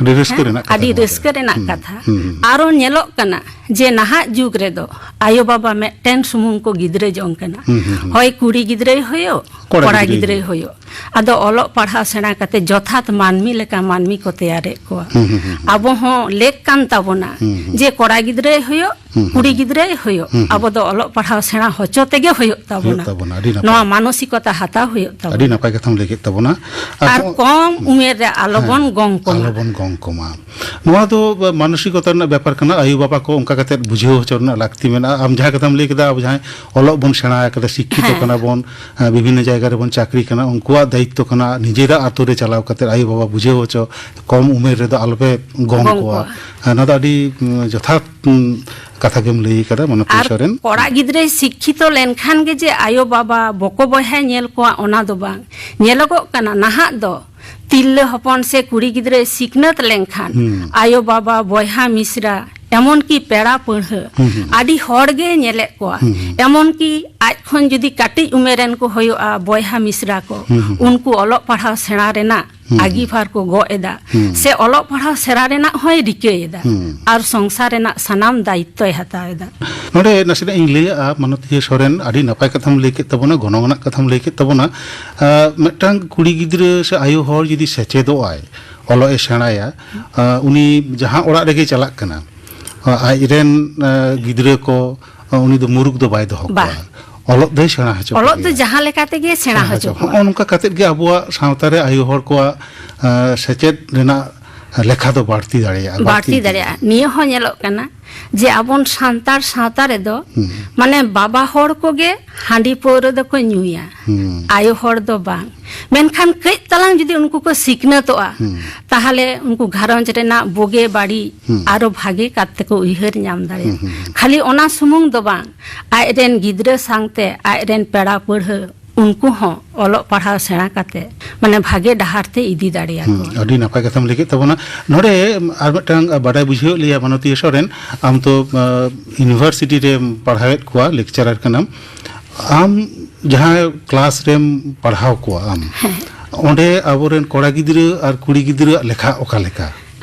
ᱟᱹᱰᱤ ᱨᱟᱹᱥᱠᱟᱹ ᱦᱮᱸ, ᱨᱮᱱᱟᱜ ᱠᱟᱛᱷᱟ ᱟᱹᱰᱤ ᱠᱟᱱᱟ᱾ ᱨᱟᱹᱥᱠᱟᱹ ᱨᱮᱱᱟᱜ ᱦᱩᱸ, ᱠᱟᱛᱷᱟ᱾ ᱦᱩᱸ, ᱦᱩᱸ᱾ ᱟᱨᱚ ᱧᱮᱞᱚᱜ ᱠᱟᱱᱟ ᱡᱮ ᱱᱟᱦᱟᱜ ᱡᱩᱜᱽ ᱨᱮᱫᱚ ᱟᱭᱳ ᱵᱟᱵᱟ ᱢᱤᱫᱴᱮᱱ ᱥᱩᱢᱩᱝ ᱠᱚ ᱜᱤᱫᱽᱨᱟᱹ ᱡᱚᱝ ᱠᱟᱱᱟ᱾ ᱦᱩᱸ, ᱦᱩᱸ, ᱦᱩᱸ᱾ ᱦᱚᱭ ᱠᱩᱲᱤ ᱜᱤᱫᱽᱨᱟᱹᱭ ᱦᱩᱭᱩᱜ, ᱠᱚᱲᱟ ᱠᱚᱲᱟ ᱜᱤᱫᱽᱨᱟᱹᱭ ᱜᱤᱫᱽᱨᱟᱹᱭ ᱦᱩᱭᱩᱜ᱾ ᱦᱩᱭᱩᱜ᱾ ᱟᱫᱚ ᱚᱞᱚᱜ ᱯᱟᱲᱦᱟᱣ ᱥᱮᱬᱟ ᱠᱟᱛᱮ ᱡᱚᱛᱷᱟᱛ ᱢᱟᱹᱱᱢᱤ ᱞᱮᱠᱟ ᱢᱟᱹᱱᱢᱤ ᱠᱚ ᱛᱮᱭᱟᱨᱮᱫ ᱠᱚᱣᱟ᱾ ᱦᱩᱸ, ᱦᱩᱸ, ᱦᱩᱸ, ᱦᱩᱸ᱾ ᱟᱵᱚ ᱦᱚᱸ ᱞᱮᱠ ᱠᱟᱱ ᱛᱟᱵᱚᱱᱟ ᱦᱩᱸ, ᱦᱩᱸ᱾ ᱡᱮ ᱠᱚᱲᱟ ᱜᱤᱫᱽᱨᱟᱹᱭ ᱦᱩᱭᱩᱜ, ᱦᱩᱸ, ᱠᱩᱲᱤ ᱦᱩᱸ᱾ ᱜᱤᱫᱽᱨᱟᱹᱭ ᱦᱩᱭᱩᱜ, ᱦᱩᱸ, ᱦᱩᱸ᱾ ᱟᱵᱚ ᱫᱚ ᱚᱞᱚᱜ ᱯᱟᱲᱦᱟᱣ ᱥᱮᱬᱟ ᱦᱚᱪᱚ ᱛᱮᱜᱮ ᱦᱩᱭᱩᱜ ᱛᱟᱵᱚᱱᱟ᱾ ᱦᱩᱭᱩᱜ ᱛᱟᱵᱚᱱᱟ, ᱟᱹᱰᱤ ᱱᱟᱯᱟᱭ᱾ ᱱᱚᱣᱟ ᱢᱟᱱᱚᱥᱤᱠᱚᱛᱟ ᱦᱟᱛᱟᱣ ᱦᱩᱭᱩᱜ ᱛᱟᱵᱚᱱᱟ᱾ ᱟᱹᱰᱤ ᱱᱟᱯᱟᱭ ᱠᱟᱛᱷᱟᱢ ᱞᱟᱹᱭ ᱠᱮᱫ ᱛᱟᱵᱚᱱᱟ᱾ ᱟᱨ ᱟᱨ ᱠᱚ-, ᱠᱚᱢ ᱩᱢᱮᱨ ᱨᱮ ᱟᱞᱚᱵᱚᱱ ᱦᱮᱸ, ᱜᱚᱝ ᱠᱚᱢᱟ᱾ ᱟᱞᱚᱵᱚᱱ ᱜᱚᱝ ᱠᱚᱢᱟ᱾ ᱱᱚᱣᱟ ᱫᱚ ᱢᱟᱱᱚᱥᱤᱠᱚᱛᱟ ᱨᱮᱱᱟᱜ ᱵᱮᱯᱟᱨ ᱠᱟᱱᱟ, ᱟᱭᱳ ᱵᱟᱵᱟ ᱠᱚ ᱚᱱᱠᱟ ᱠᱟᱛᱮ ᱵᱩᱡᱷᱟᱹᱣ ᱦᱚᱪᱚ ᱨᱮᱱᱟᱜ ᱞᱟᱹᱠᱛᱤ ᱢᱮᱱᱟᱜᱼᱟ᱾ ᱟᱢ ᱡᱟᱦᱟᱸ ᱠᱟᱛᱷᱟᱢ ᱞᱟᱹᱭ ᱠᱮᱫᱟ, ᱟᱵᱚ ᱡᱟᱦᱟᱸᱭ ᱚᱞᱚᱜ ᱵᱚᱱ ᱥᱮᱬᱟ ᱟᱠᱟᱫᱟ, ᱥᱤᱠᱠᱷᱤᱛᱚ ᱦᱮᱸ᱾ ᱠᱟᱱᱟ ᱵᱚᱱ, ᱟᱸ, ᱵᱤᱵᱷᱤᱱᱱᱚ ᱡᱟᱭᱜᱟ ᱨᱮᱵᱚᱱ ᱪᱟᱹᱠᱨᱤ ᱠᱟᱱᱟ, ᱩᱱᱠᱩᱣᱟᱜ ᱫᱟᱭᱤᱛᱛᱚ ᱠᱟᱱᱟ ᱱᱤᱡᱮᱨᱟᱜ ᱟᱛᱳ ᱨᱮ ᱪᱟᱞᱟᱣ ᱠᱟᱛᱮ ᱟᱭᱳ ᱵᱟᱵᱟ ᱵᱩᱡᱷᱟᱹᱣ ᱦᱚᱪᱚ, ᱠᱚᱢ ᱩᱢᱮᱨ ᱨᱮᱫᱚ ᱟᱞᱚᱯᱮ ᱜᱚᱝ ᱜᱚᱝ ᱠᱚᱣᱟ᱾ ᱠᱚᱣᱟ᱾ ᱦᱮᱸ, ᱱᱚᱣᱟ ᱫᱚ ᱟᱹᱰᱤ, ᱩᱸ, ᱡᱚᱛᱷᱟᱛ, ᱩᱸ, ᱠᱟᱛᱷᱟ ᱜᱮᱢ ᱞᱟᱹᱭ ᱠᱟᱫᱟ, ᱢᱟᱱᱚᱛᱤᱭᱟᱹ ᱟᱨ ᱥᱚᱨᱮᱱ᱾ ᱠᱚᱲᱟ ᱜᱤᱫᱽᱨᱟᱹᱭ ᱥᱤᱠᱠᱷᱤᱛᱚ ᱞᱮᱱᱠᱷᱟᱱ ᱜᱮ ᱡᱮ ᱟᱭᱳ ᱵᱟᱵᱟ ᱵᱚᱠᱚ ᱵᱚᱭᱦᱟᱭ ᱧᱮᱞ ᱠᱚᱣᱟ, ᱚᱱᱟ ᱫᱚ ᱵᱟᱝ᱾ ᱧᱮᱞᱚᱜᱚᱜ ᱠᱟᱱᱟ ᱱᱟᱦᱟᱜ ᱫᱚ ᱛᱤᱨᱞᱟᱹ ᱦᱚᱯᱚᱱ ᱥᱮ ᱠᱩᱲᱤ ᱜᱤᱫᱽᱨᱟᱹᱭ ᱥᱤᱠᱷᱱᱟᱹᱛ ᱞᱮᱱᱠᱷᱟᱱ ᱦᱩᱸ᱾ ᱟᱭᱳ ᱵᱟᱵᱟ, ᱵᱚᱭᱦᱟ ᱢᱤᱥᱨᱟ, ᱮᱢᱚᱱ ᱠᱤ ᱯᱮᱲᱟ ᱯᱟᱹᱲᱦᱟᱹ ᱦᱩᱸ, ᱦᱩᱸ᱾ ᱟᱹᱰᱤ ᱦᱚᱲ ᱜᱮ ᱧᱮᱞᱮᱫ ᱠᱚᱣᱟ᱾ ᱦᱩᱸ, ᱦᱩᱸ᱾ ᱮᱢᱚᱱ ᱠᱤ ᱟᱡ ᱠᱷᱚᱱ ᱡᱩᱫᱤ ᱠᱟᱹᱴᱤᱡ ᱩᱢᱮᱨ ᱨᱮᱱ ᱠᱚ ᱦᱩᱭᱩᱜᱼᱟ, ᱵᱚᱭᱦᱟ ᱢᱤᱥᱨᱟ ᱠᱚ, ᱦᱩᱸ, ᱦᱩᱸ, ᱦᱩᱸ᱾ ᱩᱱᱠᱩ ᱚᱞᱚᱜ ᱯᱟᱲᱦᱟᱣ ᱥᱮᱬᱟ ᱨᱮᱱᱟᱜ ᱦᱩᱸ, ᱦᱩᱸ᱾ ᱟᱹᱜᱤᱵᱷᱟᱨ ᱠᱚ ᱜᱚᱜ ᱮᱫᱟ, ᱦᱩᱸ᱾ ᱥᱮ ᱚᱞᱚᱜ ᱯᱟᱲᱦᱟᱣ ᱥᱮᱬᱟ ᱨᱮᱱᱟᱜ ᱦᱚᱸᱭ ᱨᱤᱠᱟᱹᱭᱮᱫᱟ, ᱦᱩᱸ᱾ ᱟᱨ ᱥᱚᱝᱥᱟᱨ ᱨᱮᱱᱟᱜ ᱥᱟᱱᱟᱢ ᱫᱟᱭᱤᱛᱛᱚᱭ ᱦᱟᱛᱟᱣ ᱮᱫᱟ᱾ ᱱᱚᱰᱮ ᱱᱟᱥᱮᱱᱟᱜ ᱤᱧ ᱞᱟᱹᱭᱟᱜᱼᱟ, ᱢᱟᱱᱚᱛᱤᱭᱟᱹ ᱥᱚᱨᱮᱱ, ᱟᱹᱰᱤ ᱱᱟᱯᱟᱭ ᱠᱟᱛᱷᱟᱢ ᱞᱟᱹᱭ ᱠᱮᱫ ᱛᱟᱵᱚᱱᱟ, ᱜᱚᱱᱚᱝ ᱟᱱᱟᱜ ᱠᱟᱛᱷᱟᱢ ᱞᱟᱹᱭ ᱠᱮᱫ ᱛᱟᱵᱚᱱᱟ᱾ ᱟᱸ, ᱢᱤᱫᱴᱟᱝ ᱠᱩᱲᱤ ᱜᱤᱫᱽᱨᱟᱹ ᱥᱮ ᱟᱭᱳ ᱦᱚᱲ ᱡᱩᱫᱤ ᱥᱮᱪᱮᱫᱚᱜ ᱟᱭ, ᱚᱞᱚᱜ ᱮ ᱥᱮᱬᱟᱭᱟ, ᱟᱸ, ᱩᱱᱤ ᱡᱟᱦᱟᱸ ᱚᱲᱟᱜ ᱨᱮᱜᱮ ᱪᱟᱞᱟᱜ ᱠᱟᱱᱟ, ᱟᱸ, ᱟᱡ ᱨᱮᱱ, ᱟᱸ, ᱜᱤᱫᱽᱨᱟᱹ ᱠᱚ, ᱟᱸ, ᱩᱱᱤ ᱫᱚ ᱢᱩᱨᱩᱠ ᱫᱚ ᱵᱟᱭ ᱫᱚᱦᱚ ᱵᱟ᱾ ᱠᱚᱣᱟ᱾ ᱚᱞᱚᱜ ᱫᱚᱭ ᱥᱮᱬᱟ ᱦᱚᱪᱚ ᱚᱞᱚᱜ ᱫᱚ ᱠᱚᱜᱮᱭᱟ᱾ ᱡᱟᱦᱟᱸ ᱞᱮᱠᱟ ᱛᱮᱜᱮ ᱥᱮᱬᱟ ᱥᱮᱬᱟ ᱦᱚᱪᱚ ᱦᱚᱪᱚ᱾ ᱠᱚᱣᱟ᱾ ᱦᱚᱸᱜᱼᱚ ᱱᱚᱝᱠᱟ ᱠᱟᱛᱮᱫ ᱜᱮ ᱟᱵᱚᱣᱟᱜ ᱥᱟᱶᱛᱟ ᱨᱮ ᱟᱭᱳ ᱦᱚᱲ ᱠᱚᱣᱟᱜ, ᱟᱸ, ᱥᱮᱪᱮᱫ ᱨᱮᱱᱟᱜ ᱞᱮᱠᱷᱟ ᱫᱚ ᱵᱟᱹᱲᱛᱤ ᱫᱟᱲᱮᱭᱟᱜᱼᱟ, ᱵᱟᱹᱲᱛᱤ ᱵᱟᱹᱲᱛᱤ ᱤᱫᱤᱜᱼᱟ᱾ ᱫᱟᱲᱮᱭᱟᱜᱼᱟ᱾ ᱱᱤᱭᱟᱹ ᱦᱚᱸ ᱧᱮᱞᱚᱜ ᱠᱟᱱᱟ ᱡᱮ ᱟᱵᱚᱱ ᱥᱟᱱᱛᱟᱲ ᱥᱟᱶᱛᱟ ᱨᱮᱫᱚ ᱦᱩᱸ᱾ ᱢᱟᱱᱮ ᱵᱟᱵᱟ ᱦᱚᱲ ᱠᱚᱜᱮ ᱦᱟᱺᱰᱤ ᱯᱟᱹᱣᱨᱟᱹ ᱫᱚᱠᱚ ᱧᱩᱭᱟ, ᱦᱩᱸ᱾ ᱟᱭᱳ ᱦᱚᱲ ᱫᱚ ᱵᱟᱝ᱾ ᱢᱮᱱᱠᱷᱟᱱ ᱠᱟᱹᱡ ᱛᱟᱞᱟᱝ ᱡᱩᱫᱤ ᱩᱱᱠᱩ ᱠᱚ ᱥᱤᱠᱷᱱᱟᱹᱛᱚᱜᱼᱟ, ᱦᱩᱸ᱾ ᱛᱟᱦᱚᱞᱮ ᱩᱱᱠᱩ ᱜᱷᱟᱨᱚᱸᱡᱽ ᱨᱮᱱᱟᱜ ᱵᱩᱜᱤ ᱵᱟᱹᱲᱤᱡ ᱦᱩᱸ᱾ ᱟᱨᱚ ᱵᱷᱟᱜᱮ ᱠᱟᱛᱮ ᱠᱚ ᱩᱭᱦᱟᱹᱨ ᱧᱟᱢ ᱫᱟᱲᱮᱭᱟᱜᱼᱟ᱾ ᱦᱩᱸ, ᱦᱩᱸ, ᱦᱩᱸ᱾ ᱠᱷᱟᱹᱞᱤ ᱚᱱᱟ ᱥᱩᱢᱩᱝ ᱫᱚ ᱵᱟᱝ, ᱟᱡ ᱨᱮᱱ ᱜᱤᱫᱽᱨᱟᱹ ᱥᱟᱶᱛᱮ ᱟᱡ ᱨᱮᱱ ᱯᱮᱲᱟ ᱯᱟᱹᱲᱦᱟᱹ ᱩᱱᱠᱩ ᱦᱚᱸ ᱚᱞᱚᱜ ᱯᱟᱲᱦᱟᱣ ᱥᱮᱬᱟ ᱠᱟᱛᱮ ᱢᱟᱱᱮ ᱵᱷᱟᱜᱮ ᱰᱟᱦᱟᱨ ᱛᱮ ᱤᱫᱤ ᱫᱟᱲᱮᱭᱟᱠᱚᱣᱟ᱾ ᱦᱩᱸ, ᱟᱹᱰᱤ ᱱᱟᱯᱟᱭ ᱠᱟᱛᱷᱟᱢ ᱞᱟᱹᱭ ᱠᱮᱫ ᱛᱟᱵᱚᱱᱟ᱾ ᱱᱚᱰᱮ ᱟᱨ ᱢᱤᱫᱴᱟᱝ ᱵᱟᱰᱟᱭ ᱵᱩᱡᱷᱟᱹᱣ ᱞᱮᱭᱟ, ᱢᱟᱱᱚᱛᱤᱭᱟᱹ ᱥᱚᱨᱮᱱ, ᱟᱢ ᱛᱚ, ᱟᱸ, ᱤᱭᱩᱱᱤᱵᱷᱟᱨᱥᱤᱴᱤ ᱨᱮᱢ ᱯᱟᱲᱦᱟᱣᱮᱫ ᱠᱚᱣᱟ, ᱞᱮᱠᱪᱟᱨᱟᱨ ᱠᱟᱱᱟᱢ᱾ ᱟᱢ ᱡᱟᱦᱟᱸ ᱠᱞᱟᱥ ᱨᱮᱢ ᱯᱟᱲᱦᱟᱣ ᱠᱚᱣᱟ ᱟᱢ, ᱦᱮᱸ᱾ ᱚᱸᱰᱮ ᱟᱵᱚᱨᱮᱱ ᱠᱚᱲᱟ ᱜᱤᱫᱽᱨᱟᱹ ᱟᱨ ᱠᱩᱲᱤ ᱜᱤᱫᱽᱨᱟᱹᱣᱟᱜ ᱞᱮᱠᱷᱟ ᱚᱠᱟ ᱞᱮᱠᱟ?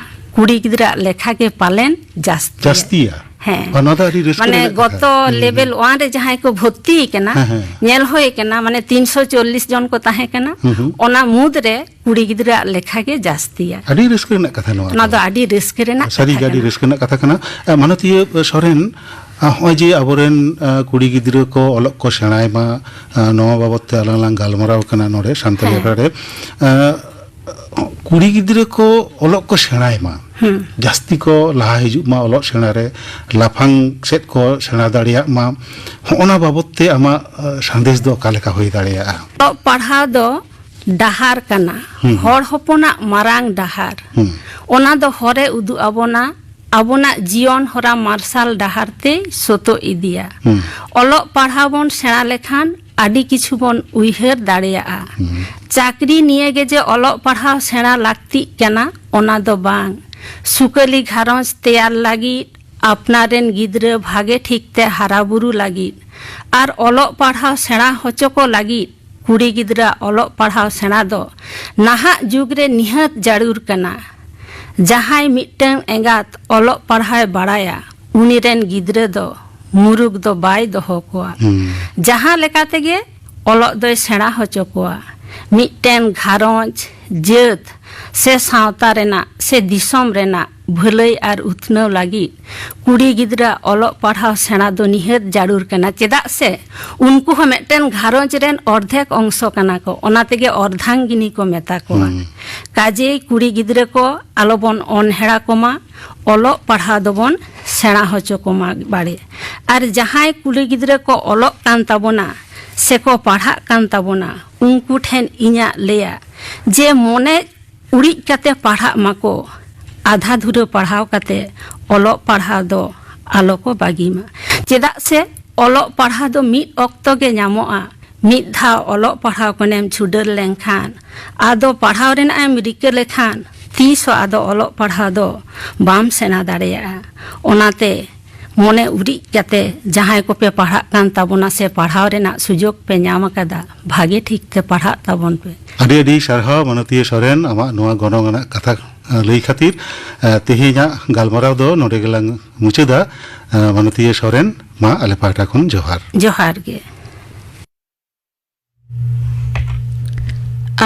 ᱠᱩᱲᱤ ᱜᱤᱫᱽᱨᱟᱹᱣᱟᱜ ᱞᱮᱠᱷᱟ ᱜᱮ ᱯᱟᱞᱮᱱ ᱡᱟᱹᱥᱛᱤᱭᱟ᱾ ᱡᱟᱹᱥᱛᱤᱭᱟ? ᱦᱮᱸ᱾ ᱟᱨ ᱱᱚᱣᱟ ᱫᱚ ᱟᱹᱰᱤ ᱨᱟᱹᱥᱠᱟᱹ ᱢᱟᱱᱮ ᱨᱮᱱᱟᱜ ᱠᱟᱛᱷᱟ᱾ ᱜᱚᱛᱚ ᱦᱩᱸ, ᱞᱮᱵᱮᱞ ᱦᱩᱸ᱾ ᱚᱣᱟᱱ ᱨᱮ ᱡᱟᱦᱟᱸᱭ ᱠᱚ ᱵᱷᱚᱨᱛᱤ ᱠᱟᱱᱟ, ᱦᱮᱸ, ᱦᱮᱸ᱾ ᱧᱮᱞ ᱦᱩᱭ ᱠᱟᱱᱟ, ᱢᱟᱱᱮ ᱛᱤᱱᱥᱚ ᱪᱚᱞᱞᱤᱥ ᱡᱚᱱ ᱠᱚ ᱛᱟᱦᱮᱸ ᱠᱟᱱᱟ, ᱦᱩᱸ, ᱦᱩᱸ᱾ ᱚᱱᱟ ᱢᱩᱫᱽ ᱨᱮ ᱠᱩᱲᱤ ᱜᱤᱫᱽᱨᱟᱹᱣᱟᱜ ᱞᱮᱠᱷᱟ ᱜᱮ ᱡᱟᱹᱥᱛᱤᱭᱟ᱾ ᱟᱹᱰᱤ ᱨᱟᱹᱥᱠᱟᱹ ᱨᱮᱱᱟᱜ ᱠᱟᱛᱷᱟ ᱱᱚᱣᱟ ᱚᱱᱟ ᱫᱚ᱾ ᱫᱚ ᱟᱹᱰᱤ ᱨᱟᱹᱥᱠᱟᱹ ᱨᱮᱱᱟᱜ ᱥᱟᱹᱨᱤ ᱠᱟᱛᱷᱟ ᱜᱮ ᱟᱹᱰᱤ ᱠᱟᱱᱟ᱾ ᱨᱟᱹᱥᱠᱟᱹ ᱨᱮᱱᱟᱜ ᱠᱟᱛᱷᱟ ᱠᱟᱱᱟ᱾ ᱮ, ᱢᱟᱱᱚᱛᱤᱭᱟᱹ ᱥᱚᱨᱮᱱ, ᱟ, ᱦᱚᱸᱜᱼᱚᱭ ᱡᱮ ᱟᱵᱚᱨᱮᱱ, ᱟ, ᱠᱩᱲᱤ ᱜᱤᱫᱽᱨᱟᱹ ᱠᱚ ᱚᱞᱚᱜ ᱠᱚ ᱥᱮᱬᱟᱭ ᱢᱟ, ᱟ, ᱱᱚᱣᱟ ᱵᱟᱵᱚᱛ ᱛᱮ ᱟᱞᱟᱝ ᱞᱟᱝ ᱜᱟᱞᱢᱟᱨᱟᱣ ᱠᱟᱱᱟ ᱱᱚᱰᱮ ᱥᱟᱱᱛᱟᱲᱤ ᱦᱮᱸ᱾ ᱟᱠᱷᱲᱟ ᱨᱮ᱾ ᱟ, ᱠᱩᱲᱤ ᱜᱤᱫᱽᱨᱟᱹ ᱠᱚ ᱚᱞᱚᱜ ᱠᱚ ᱥᱮᱬᱟᱭ ᱢᱟ, ᱦᱩᱸ᱾ ᱡᱟᱹᱥᱛᱤ ᱠᱚ ᱞᱟᱦᱟ ᱦᱤᱡᱩᱜ ᱢᱟ ᱚᱞᱚᱜ ᱥᱮᱬᱟ ᱨᱮ, ᱞᱟᱯᱷᱟᱝ ᱥᱮᱫ ᱠᱚ ᱥᱮᱬᱟ ᱫᱟᱲᱮᱭᱟᱜ ᱢᱟ, ᱦᱚᱸᱜᱼᱚᱱᱟ ᱵᱟᱵᱚᱛ ᱛᱮ ᱟᱢᱟᱜ, ᱟ, ᱥᱟᱸᱫᱮᱥ ᱫᱚ ᱚᱠᱟ ᱞᱮᱠᱟ ᱦᱩᱭ ᱫᱟᱲᱮᱭᱟᱜᱼᱟ? ᱚᱞᱚᱜ ᱯᱟᱲᱦᱟᱣ ᱫᱚ ᱰᱟᱦᱟᱨ ᱠᱟᱱᱟ, ᱦᱩᱸ, ᱦᱩᱸ᱾ ᱦᱚᱲ ᱦᱚᱯᱚᱱᱟᱜ ᱢᱟᱨᱟᱝ ᱰᱟᱦᱟᱨ᱾ ᱦᱩᱸ᱾ ᱚᱱᱟ ᱫᱚ ᱦᱚᱨᱮ ᱩᱫᱩᱜ ᱟᱵᱚᱱᱟ, ᱟᱵᱚᱱᱟᱜ ᱡᱤᱭᱚᱱ ᱦᱚᱨᱟ ᱢᱟᱨᱥᱟᱞ ᱰᱟᱦᱟᱨ ᱛᱮᱭ ᱥᱚᱛᱚ ᱤᱫᱤᱭᱟ᱾ ᱦᱩᱸ᱾ ᱚᱞᱚᱜ ᱯᱟᱲᱦᱟᱣ ᱵᱚᱱ ᱥᱮᱬᱟ ᱞᱮᱠᱷᱟᱱ ᱟᱹᱰᱤ ᱠᱤᱪᱷᱩ ᱵᱚᱱ ᱩᱭᱦᱟᱹᱨ ᱫᱟᱲᱮᱭᱟᱜᱼᱟ᱾ ᱦᱩᱸ᱾ ᱪᱟᱹᱠᱨᱤ ᱱᱤᱭᱮ ᱜᱮ ᱡᱮ ᱚᱞᱚᱜ ᱯᱟᱲᱦᱟᱣ ᱥᱮᱬᱟ ᱞᱟᱹᱠᱛᱤᱜ ᱠᱟᱱᱟ, ᱚᱱᱟ ᱫᱚ ᱵᱟᱝ᱾ ᱥᱩᱠᱟᱹᱞᱤ ᱜᱷᱟᱨᱚᱸᱡᱽ ᱛᱮᱭᱟᱨ ᱞᱟᱹᱜᱤᱫ, ᱟᱯᱱᱟᱨ ᱨᱮᱱ ᱜᱤᱫᱽᱨᱟᱹ ᱵᱷᱟᱜᱮ ᱴᱷᱤᱠ ᱛᱮ ᱦᱟᱨᱟ ᱵᱩᱨᱩ ᱞᱟᱹᱜᱤᱫ ᱟᱨ ᱚᱞᱚᱜ ᱯᱟᱲᱦᱟᱣ ᱥᱮᱬᱟ ᱦᱚᱪᱚ ᱠᱚ ᱞᱟᱹᱜᱤᱫ ᱠᱩᱲᱤ ᱜᱤᱫᱽᱨᱟᱹ ᱚᱞᱚᱜ ᱯᱟᱲᱦᱟᱣ ᱥᱮᱬᱟ ᱫᱚ ᱱᱟᱦᱟᱜ ᱡᱩᱜᱽ ᱨᱮ ᱱᱤᱦᱟᱹᱛ ᱡᱟᱹᱨᱩᱲ ᱠᱟᱱᱟ᱾ ᱡᱟᱦᱟᱸᱭ ᱢᱤᱫᱴᱟᱝ ᱮᱸᱜᱟᱛ ᱚᱞᱚᱜ ᱯᱟᱲᱦᱟᱣᱮ ᱵᱟᱲᱟᱭᱟ, ᱩᱱᱤ ᱨᱮᱱ ᱜᱤᱫᱽᱨᱟᱹ ᱫᱚ ᱢᱩᱨᱩᱠ ᱫᱚ ᱵᱟᱭ ᱫᱚᱦᱚ ᱠᱚᱣᱟ᱾ ᱦᱩᱸ᱾ ᱡᱟᱦᱟᱸ ᱞᱮᱠᱟ ᱛᱮᱜᱮ ᱚᱞᱚᱜ ᱫᱚᱭ ᱥᱮᱬᱟ ᱦᱚᱪᱚ ᱠᱚᱣᱟ᱾ ᱢᱤᱫᱴᱮᱱ ᱜᱷᱟᱨᱚᱸᱡᱽ, ᱡᱟᱹᱛ ᱥᱮ ᱥᱟᱶᱛᱟ ᱨᱮᱱᱟᱜ ᱥᱮ ᱫᱤᱥᱚᱢ ᱨᱮᱱᱟᱜ ᱵᱷᱟᱹᱞᱟᱹᱭ ᱟᱨ ᱩᱛᱱᱟᱹᱣ ᱞᱟᱹᱜᱤᱫ ᱠᱩᱲᱤ ᱜᱤᱫᱽᱨᱟᱹ ᱚᱞᱚᱜ ᱯᱟᱲᱦᱟᱣ ᱥᱮᱬᱟ ᱫᱚ ᱱᱤᱦᱟᱹᱛ ᱡᱟᱹᱨᱩᱲ ᱠᱟᱱᱟ᱾ ᱪᱮᱫᱟᱜ ᱥᱮ ᱩᱱᱠᱩ ᱦᱚᱸ ᱢᱤᱫᱴᱮᱱ ᱜᱷᱟᱨᱚᱸᱡᱽ ᱨᱮᱱ ᱚᱨᱫᱷᱮᱠ ᱚᱝᱥᱚ ᱠᱟᱱᱟ ᱠᱚ, ᱚᱱᱟ ᱛᱮᱜᱮ ᱚᱨᱫᱷᱟᱝᱜᱤᱱᱤ ᱠᱚ ᱢᱮᱛᱟ ᱠᱚᱣᱟ᱾ ᱦᱩᱸ᱾ ᱠᱟᱡᱮᱭ ᱠᱩᱲᱤ ᱜᱤᱫᱽᱨᱟᱹ ᱠᱚ ᱟᱞᱚᱵᱚᱱ ᱚᱱᱦᱮᱲᱟ ᱠᱚᱢᱟ, ᱚᱞᱚᱜ ᱯᱟᱲᱦᱟᱣ ᱫᱚᱵᱚᱱ ᱥᱮᱬᱟ ᱦᱚᱪᱚ ᱠᱚᱢᱟ ᱵᱟᱲᱮ᱾ ᱟᱨ ᱡᱟᱦᱟᱸᱭ ᱠᱩᱲᱤ ᱜᱤᱫᱽᱨᱟᱹ ᱠᱚ ᱚᱞᱚᱜ ᱠᱟᱱ ᱛᱟᱵᱚᱱᱟ ᱥᱮᱠᱚ ᱯᱟᱲᱦᱟᱜ ᱠᱟᱱ ᱛᱟᱵᱚᱱᱟ, ᱩᱱᱠᱩ ᱴᱷᱮᱱ ᱤᱧᱟᱹᱜ ᱞᱟᱹᱭᱟ ᱡᱮ ᱢᱚᱱᱮ ᱩᱨᱤᱡ ᱠᱟᱛᱮ ᱯᱟᱲᱦᱟᱜ ᱢᱟᱠᱚ, ᱟᱫᱷᱟ ᱫᱷᱩᱨᱟᱹ ᱯᱟᱲᱦᱟᱣ ᱠᱟᱛᱮ ᱚᱞᱚᱜ ᱯᱟᱲᱦᱟᱣ ᱫᱚ ᱟᱞᱚ ᱠᱚ ᱵᱟᱹᱜᱤ ᱢᱟ᱾ ᱪᱮᱫᱟᱜ ᱥᱮ ᱚᱞᱚᱜ ᱯᱟᱲᱦᱟᱣ ᱫᱚ ᱢᱤᱫ ᱚᱠᱛᱚ ᱜᱮ ᱧᱟᱢᱚᱜᱼᱟ᱾ ᱢᱤᱫ ᱫᱷᱟᱣ ᱚᱞᱚᱜ ᱯᱟᱲᱦᱟᱣ ᱠᱷᱚᱱᱮᱢ ᱪᱷᱩᱰᱟᱹᱨ ᱞᱮᱱᱠᱷᱟᱱ, ᱟᱫᱚ ᱯᱟᱲᱦᱟᱣ ᱨᱮᱱᱟᱜ ᱮᱢ ᱨᱤᱠᱟᱹ ᱞᱮᱠᱷᱟᱱ, ᱛᱤᱥ ᱦᱚᱸ ᱟᱫᱚ ᱚᱞᱚᱜ ᱯᱟᱲᱦᱟᱣ ᱫᱚ ᱵᱟᱢ ᱥᱮᱬᱟ ᱫᱟᱲᱮᱭᱟᱜᱼᱟ᱾ ᱚᱱᱟᱛᱮ ᱢᱚᱱᱮ ᱩᱨᱤᱡ ᱠᱟᱛᱮ ᱡᱟᱦᱟᱸᱭ ᱠᱚᱯᱮ ᱯᱟᱲᱦᱟᱜ ᱠᱟᱱ ᱛᱟᱵᱚᱱᱟ ᱥᱮ ᱯᱟᱲᱦᱟᱣ ᱨᱮᱱᱟᱜ ᱥᱩᱡᱳᱜᱽ ᱯᱮ ᱧᱟᱢ ᱟᱠᱟᱫᱟ, ᱵᱷᱟᱜᱮ ᱴᱷᱤᱠ ᱛᱮ ᱯᱟᱲᱦᱟᱜ ᱛᱟᱵᱚᱱ ᱯᱮ᱾ ᱟᱹᱰᱤ ᱟᱹᱰᱤ ᱥᱟᱨᱦᱟᱣ ᱢᱟᱱᱚᱛᱤᱭᱟᱹ ᱥᱚᱨᱮᱱ, ᱟᱢᱟᱜ ᱱᱚᱣᱟ ᱜᱚᱱᱚᱝ ᱟᱱᱟᱜ ᱠᱟᱛᱷᱟ ᱞᱟᱹᱭ ᱠᱷᱟᱹᱛᱤᱨ, ᱮ, ᱛᱮᱦᱮᱧᱟᱜ ᱜᱟᱞᱢᱟᱨᱟᱣ ᱫᱚ ᱱᱚᱰᱮ ᱜᱮᱞᱟᱝ ᱢᱩᱪᱟᱹᱫᱟ᱾ ᱮ, ᱢᱟᱱᱚᱛᱤᱭᱟᱹ ᱥᱚᱨᱮᱱ, ᱢᱟ ᱟᱞᱮ ᱯᱟᱦᱴᱟ ᱠᱷᱚᱱ ᱡᱚᱦᱟᱨ᱾ ᱡᱚᱦᱟᱨ ᱜᱮ᱾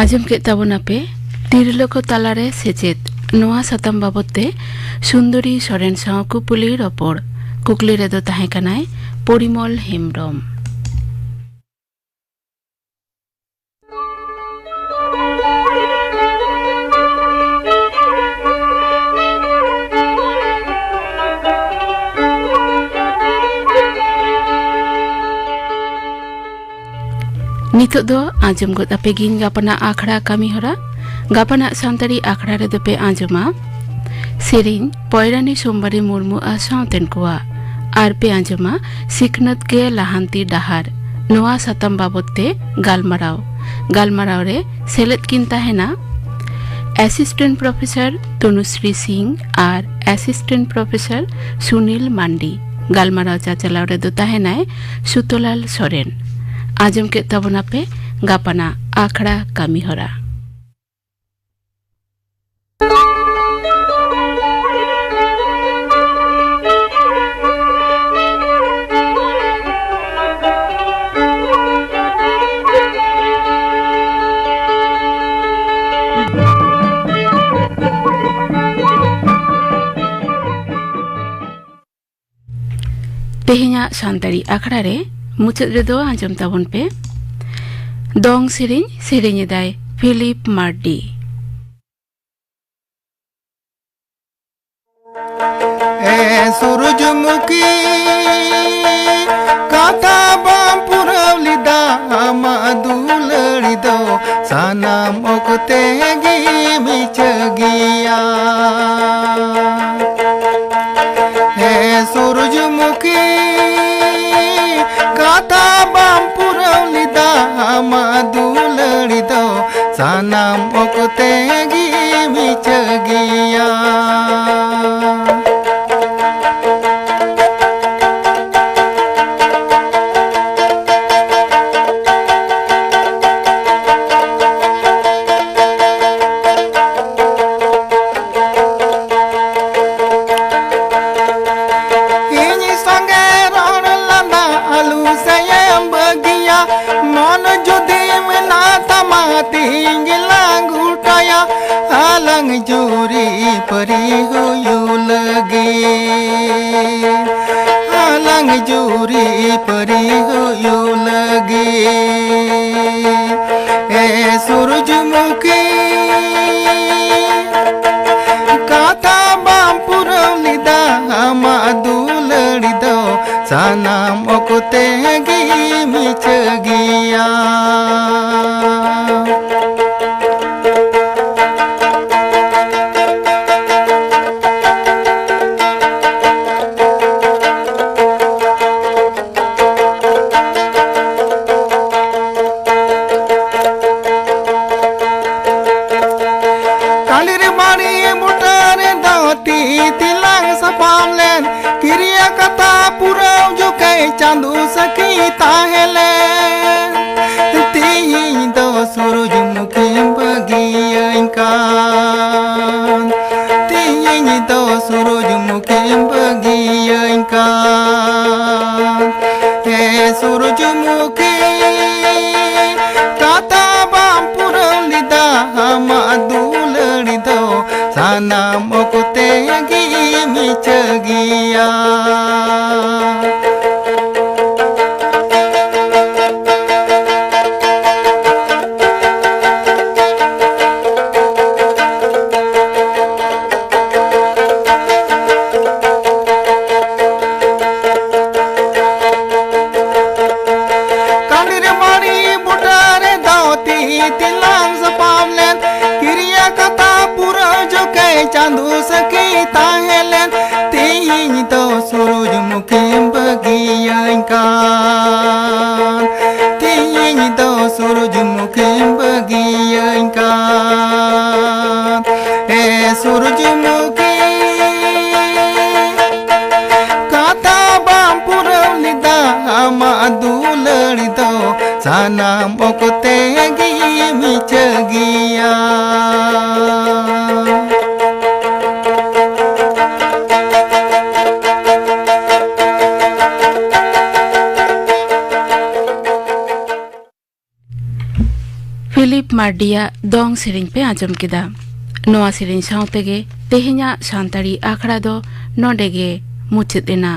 ᱟᱸᱡᱚᱢ ᱠᱮᱫ ᱛᱟᱵᱚᱱᱟᱯᱮ ᱛᱤᱨᱞᱟᱹ ᱠᱚ ᱛᱟᱞᱟᱨᱮ ᱥᱮᱪᱮᱫ, ᱱᱚᱣᱟ ᱥᱟᱛᱟᱢ ᱵᱟᱵᱚᱛ ᱛᱮ ᱥᱩᱱᱫᱚᱨᱤ ᱥᱚᱨᱮᱱ ᱥᱟᱶ ᱠᱩᱯᱩᱞᱤ ᱨᱚᱯᱚᱲ᱾ ᱠᱩᱠᱞᱤ ᱨᱮᱫᱚ ᱛᱟᱦᱮᱸ ᱠᱟᱱᱟᱭ ᱯᱚᱨᱤᱢᱚᱞ ᱦᱮᱢᱵᱽᱨᱚᱢ᱾ ᱱᱤᱛᱚᱜ ᱫᱚ ᱟᱸᱡᱚᱢ ᱜᱚᱫ ᱟᱯᱮ ᱜᱤᱧ ᱜᱟᱯᱟᱱᱟᱜ ᱟᱠᱷᱲᱟ ᱠᱟᱹᱢᱤ ᱦᱚᱨᱟ᱾ ᱜᱟᱯᱟᱱᱟᱜ ᱥᱟᱱᱛᱟᱲᱤ ᱟᱠᱷᱲᱟ ᱨᱮᱫᱚ ᱯᱮ ᱟᱸᱡᱚᱢᱟ ᱥᱮᱨᱮᱧ ᱯᱚᱭᱨᱟᱱᱤ ᱥᱳᱢᱵᱟᱨᱤ ᱢᱩᱨᱢᱩ ᱟᱨ ᱥᱟᱶᱛᱮᱱ ᱠᱚᱣᱟᱜ, ᱟᱨ ᱯᱮ ᱟᱸᱡᱚᱢᱟ ᱥᱤᱠᱷᱱᱟᱹᱛ ᱜᱮ ᱞᱟᱦᱟᱱᱛᱤ ᱰᱟᱦᱟᱨ, ᱱᱚᱣᱟ ᱥᱟᱛᱟᱢ ᱵᱟᱵᱚᱛ ᱛᱮ ᱜᱟᱞᱢᱟᱨᱟᱣ᱾ ᱜᱟᱞᱢᱟᱨᱟᱣ ᱨᱮ ᱥᱮᱞᱮᱫ ᱠᱤᱱ ᱛᱟᱦᱮᱱᱟ Assistant Professor ᱛᱚᱱᱩᱥᱨᱤ ᱥᱤᱝ ᱟᱨ Assistant Professor ᱥᱩᱱᱤᱞ ᱢᱟᱱᱰᱤ᱾ ᱜᱟᱞᱢᱟᱨᱟᱣ ᱪᱟᱪᱟᱞᱟᱣ ᱨᱮᱫᱚ ᱛᱟᱦᱮᱱᱟᱭ ᱥᱩᱛᱚᱞᱟᱞ ᱥᱚᱨᱮᱱ᱾ ᱟᱸᱡᱚᱢ ᱠᱮᱫ ᱛᱟᱵᱚᱱᱟᱯᱮ ᱜᱟᱯᱟᱱᱟᱜ ᱟᱠᱷᱲᱟ ᱠᱟᱹᱢᱤ ᱦᱚᱨᱟ᱾ ᱛᱮᱦᱮᱧᱟᱜ ᱥᱟᱱᱛᱟᱲᱤ ᱟᱠᱷᱲᱟ ᱨᱮ ᱢᱩᱪᱟᱹᱫ ᱨᱮᱫᱚ ᱟᱸᱡᱚᱢ ᱛᱟᱵᱚᱱ ᱯᱮ ᱫᱚᱝ ᱥᱮᱨᱮᱧ, ᱥᱮᱨᱮᱧ ᱮᱫᱟᱭ ᱯᱷᱤᱞᱤᱯ ᱢᱟᱨᱰᱤ᱾ ᱮ ᱥᱩᱨᱩᱡᱽᱢᱩᱠᱷᱤ, ᱠᱟᱛᱷᱟ ᱵᱟᱢ ᱯᱩᱨᱟᱹᱣ ᱞᱮᱫᱟ, ᱟᱢᱟᱜ ᱫᱩᱞᱟᱹᱲᱤ ᱫᱚ ᱥᱟᱱᱟᱢ ᱚᱠᱛᱮ ᱜᱮ ᱢᱤᱪᱟᱹ ᱜᱮᱭᱟ᱾ ᱦᱮ ᱥᱩᱨᱩᱡᱽᱢᱩᱠᱷᱤ, ᱠᱟᱛᱷᱟ ᱵᱟᱢ ᱯᱩᱨᱟᱹᱣ ᱞᱮᱫᱟ, ᱟᱢᱟᱜ ᱫᱩᱞᱟᱹᱲᱤ ᱫᱚ ᱥᱟᱱᱟᱢ ᱚᱠᱛᱮ ᱜᱮ ᱢᱤᱪᱟᱹ ᱜᱮᱭᱟ᱾ ᱥᱟᱱᱟᱢ ᱚᱠᱛᱮ ᱜᱮ ᱢᱤᱪᱷᱟᱹ ᱜᱮᱭᱟ᱾ ᱠᱟᱹᱞᱤᱨ ᱢᱟᱹᱲᱤ ᱵᱩᱴᱟᱹ ᱨᱮᱫᱚ ᱛᱤ ᱛᱤᱞᱟᱝ ᱥᱟᱯᱟᱢ ᱞᱮᱱ, ᱠᱤᱨᱤᱭᱟᱹ ᱠᱟᱛᱷᱟ ᱯᱩᱨᱟᱹᱣ ᱡᱚᱠᱷᱮᱡ ᱪᱟᱸᱫᱚ ᱥᱟᱹᱠᱷᱤ ᱛᱟᱦᱮᱸ ᱞᱮᱱ᱾ ᱛᱤᱦᱤᱧ ᱫᱚ ᱥᱩᱨᱩᱡᱽᱢᱩᱠᱷᱤᱢ ᱵᱟᱹᱜᱤᱭᱟᱹᱧ ᱠᱟᱱ, ᱛᱤᱦᱤᱧ ᱫᱚ ᱥᱩᱨᱩᱡᱽᱢᱩᱠᱷᱤᱢ ᱵᱟᱹᱜᱤᱭᱟᱹᱧ ᱠᱟᱱ᱾ ᱦᱮᱸ ᱥᱩᱨᱩᱡᱽᱢᱩᱠᱷᱤ, ᱠᱟᱛᱷᱟ ᱵᱟᱢ ᱯᱩᱨᱟᱹᱣ ᱞᱮᱫᱟ, ᱟᱢᱟᱜ ᱫᱩᱞᱟᱹᱲ ᱫᱚ ᱥᱟᱱᱟᱢ ᱚᱠᱛᱮ ᱜᱮ ᱢᱤᱪᱷᱟᱹ ᱜᱮᱭᱟ᱾ ᱠᱟᱹᱞᱤᱨ ᱢᱟᱹᱲᱤ ᱵᱩᱴᱟᱹ ᱨᱮᱫᱚ ᱛᱤ ᱛᱤᱞᱟᱝ ᱥᱟᱯᱟᱢ ᱞᱮᱱ, ᱠᱤᱨᱤᱭᱟᱹ ᱠᱟᱛᱷᱟ ᱯᱩᱨᱟᱹᱣ ᱡᱚᱠᱷᱮᱡ ᱪᱟᱸᱫᱚ ᱥᱟᱹᱠᱷᱤ ᱛᱟᱦᱮᱸ ᱞᱮᱱ᱾ ᱛᱤᱦᱤᱧ ᱫᱚ ᱥᱩᱨᱩᱡᱽᱢᱩᱠᱷᱤᱢ ᱵᱟᱹᱜᱤᱭᱟᱹᱧ ᱠᱟᱱ, ᱛᱤᱦᱤᱧ ᱫᱚ ᱥᱩᱨᱩᱡᱽᱢᱩᱠᱷᱤᱢ ᱵᱟᱹᱜᱤᱭᱟᱹᱧ ᱠᱟᱱ᱾ ᱮ ᱥᱩᱨᱩᱡᱽᱢᱩᱠᱷᱤ, ᱠᱟᱛᱷᱟ ᱵᱟᱢ ᱯᱩᱨᱟᱹᱣ ᱞᱮᱫᱟ, ᱟᱢᱟᱜ ᱫᱩᱞᱟᱹᱲ ᱫᱚ ᱥᱟᱱᱟᱢ ᱚᱠᱛᱮ ᱜᱮ ᱢᱤᱪᱷᱟᱹ ᱜᱮᱭᱟ᱾ ᱯᱷᱤᱞᱤᱯ ᱢᱟᱨᱰᱤᱭᱟᱜ ᱫᱚᱝ ᱥᱮᱨᱮᱧ ᱯᱮ ᱟᱸᱡᱚᱢ ᱠᱮᱫᱟ᱾ ᱱᱚᱣᱟ ᱥᱮᱨᱮᱧ ᱥᱟᱶ ᱛᱮᱜᱮ ᱛᱮᱦᱮᱧᱟᱜ ᱥᱟᱱᱛᱟᱲᱤ ᱟᱠᱷᱲᱟ ᱫᱚ ᱱᱚᱰᱮ ᱜᱮ ᱢᱩᱪᱟᱹᱫ ᱮᱱᱟ᱾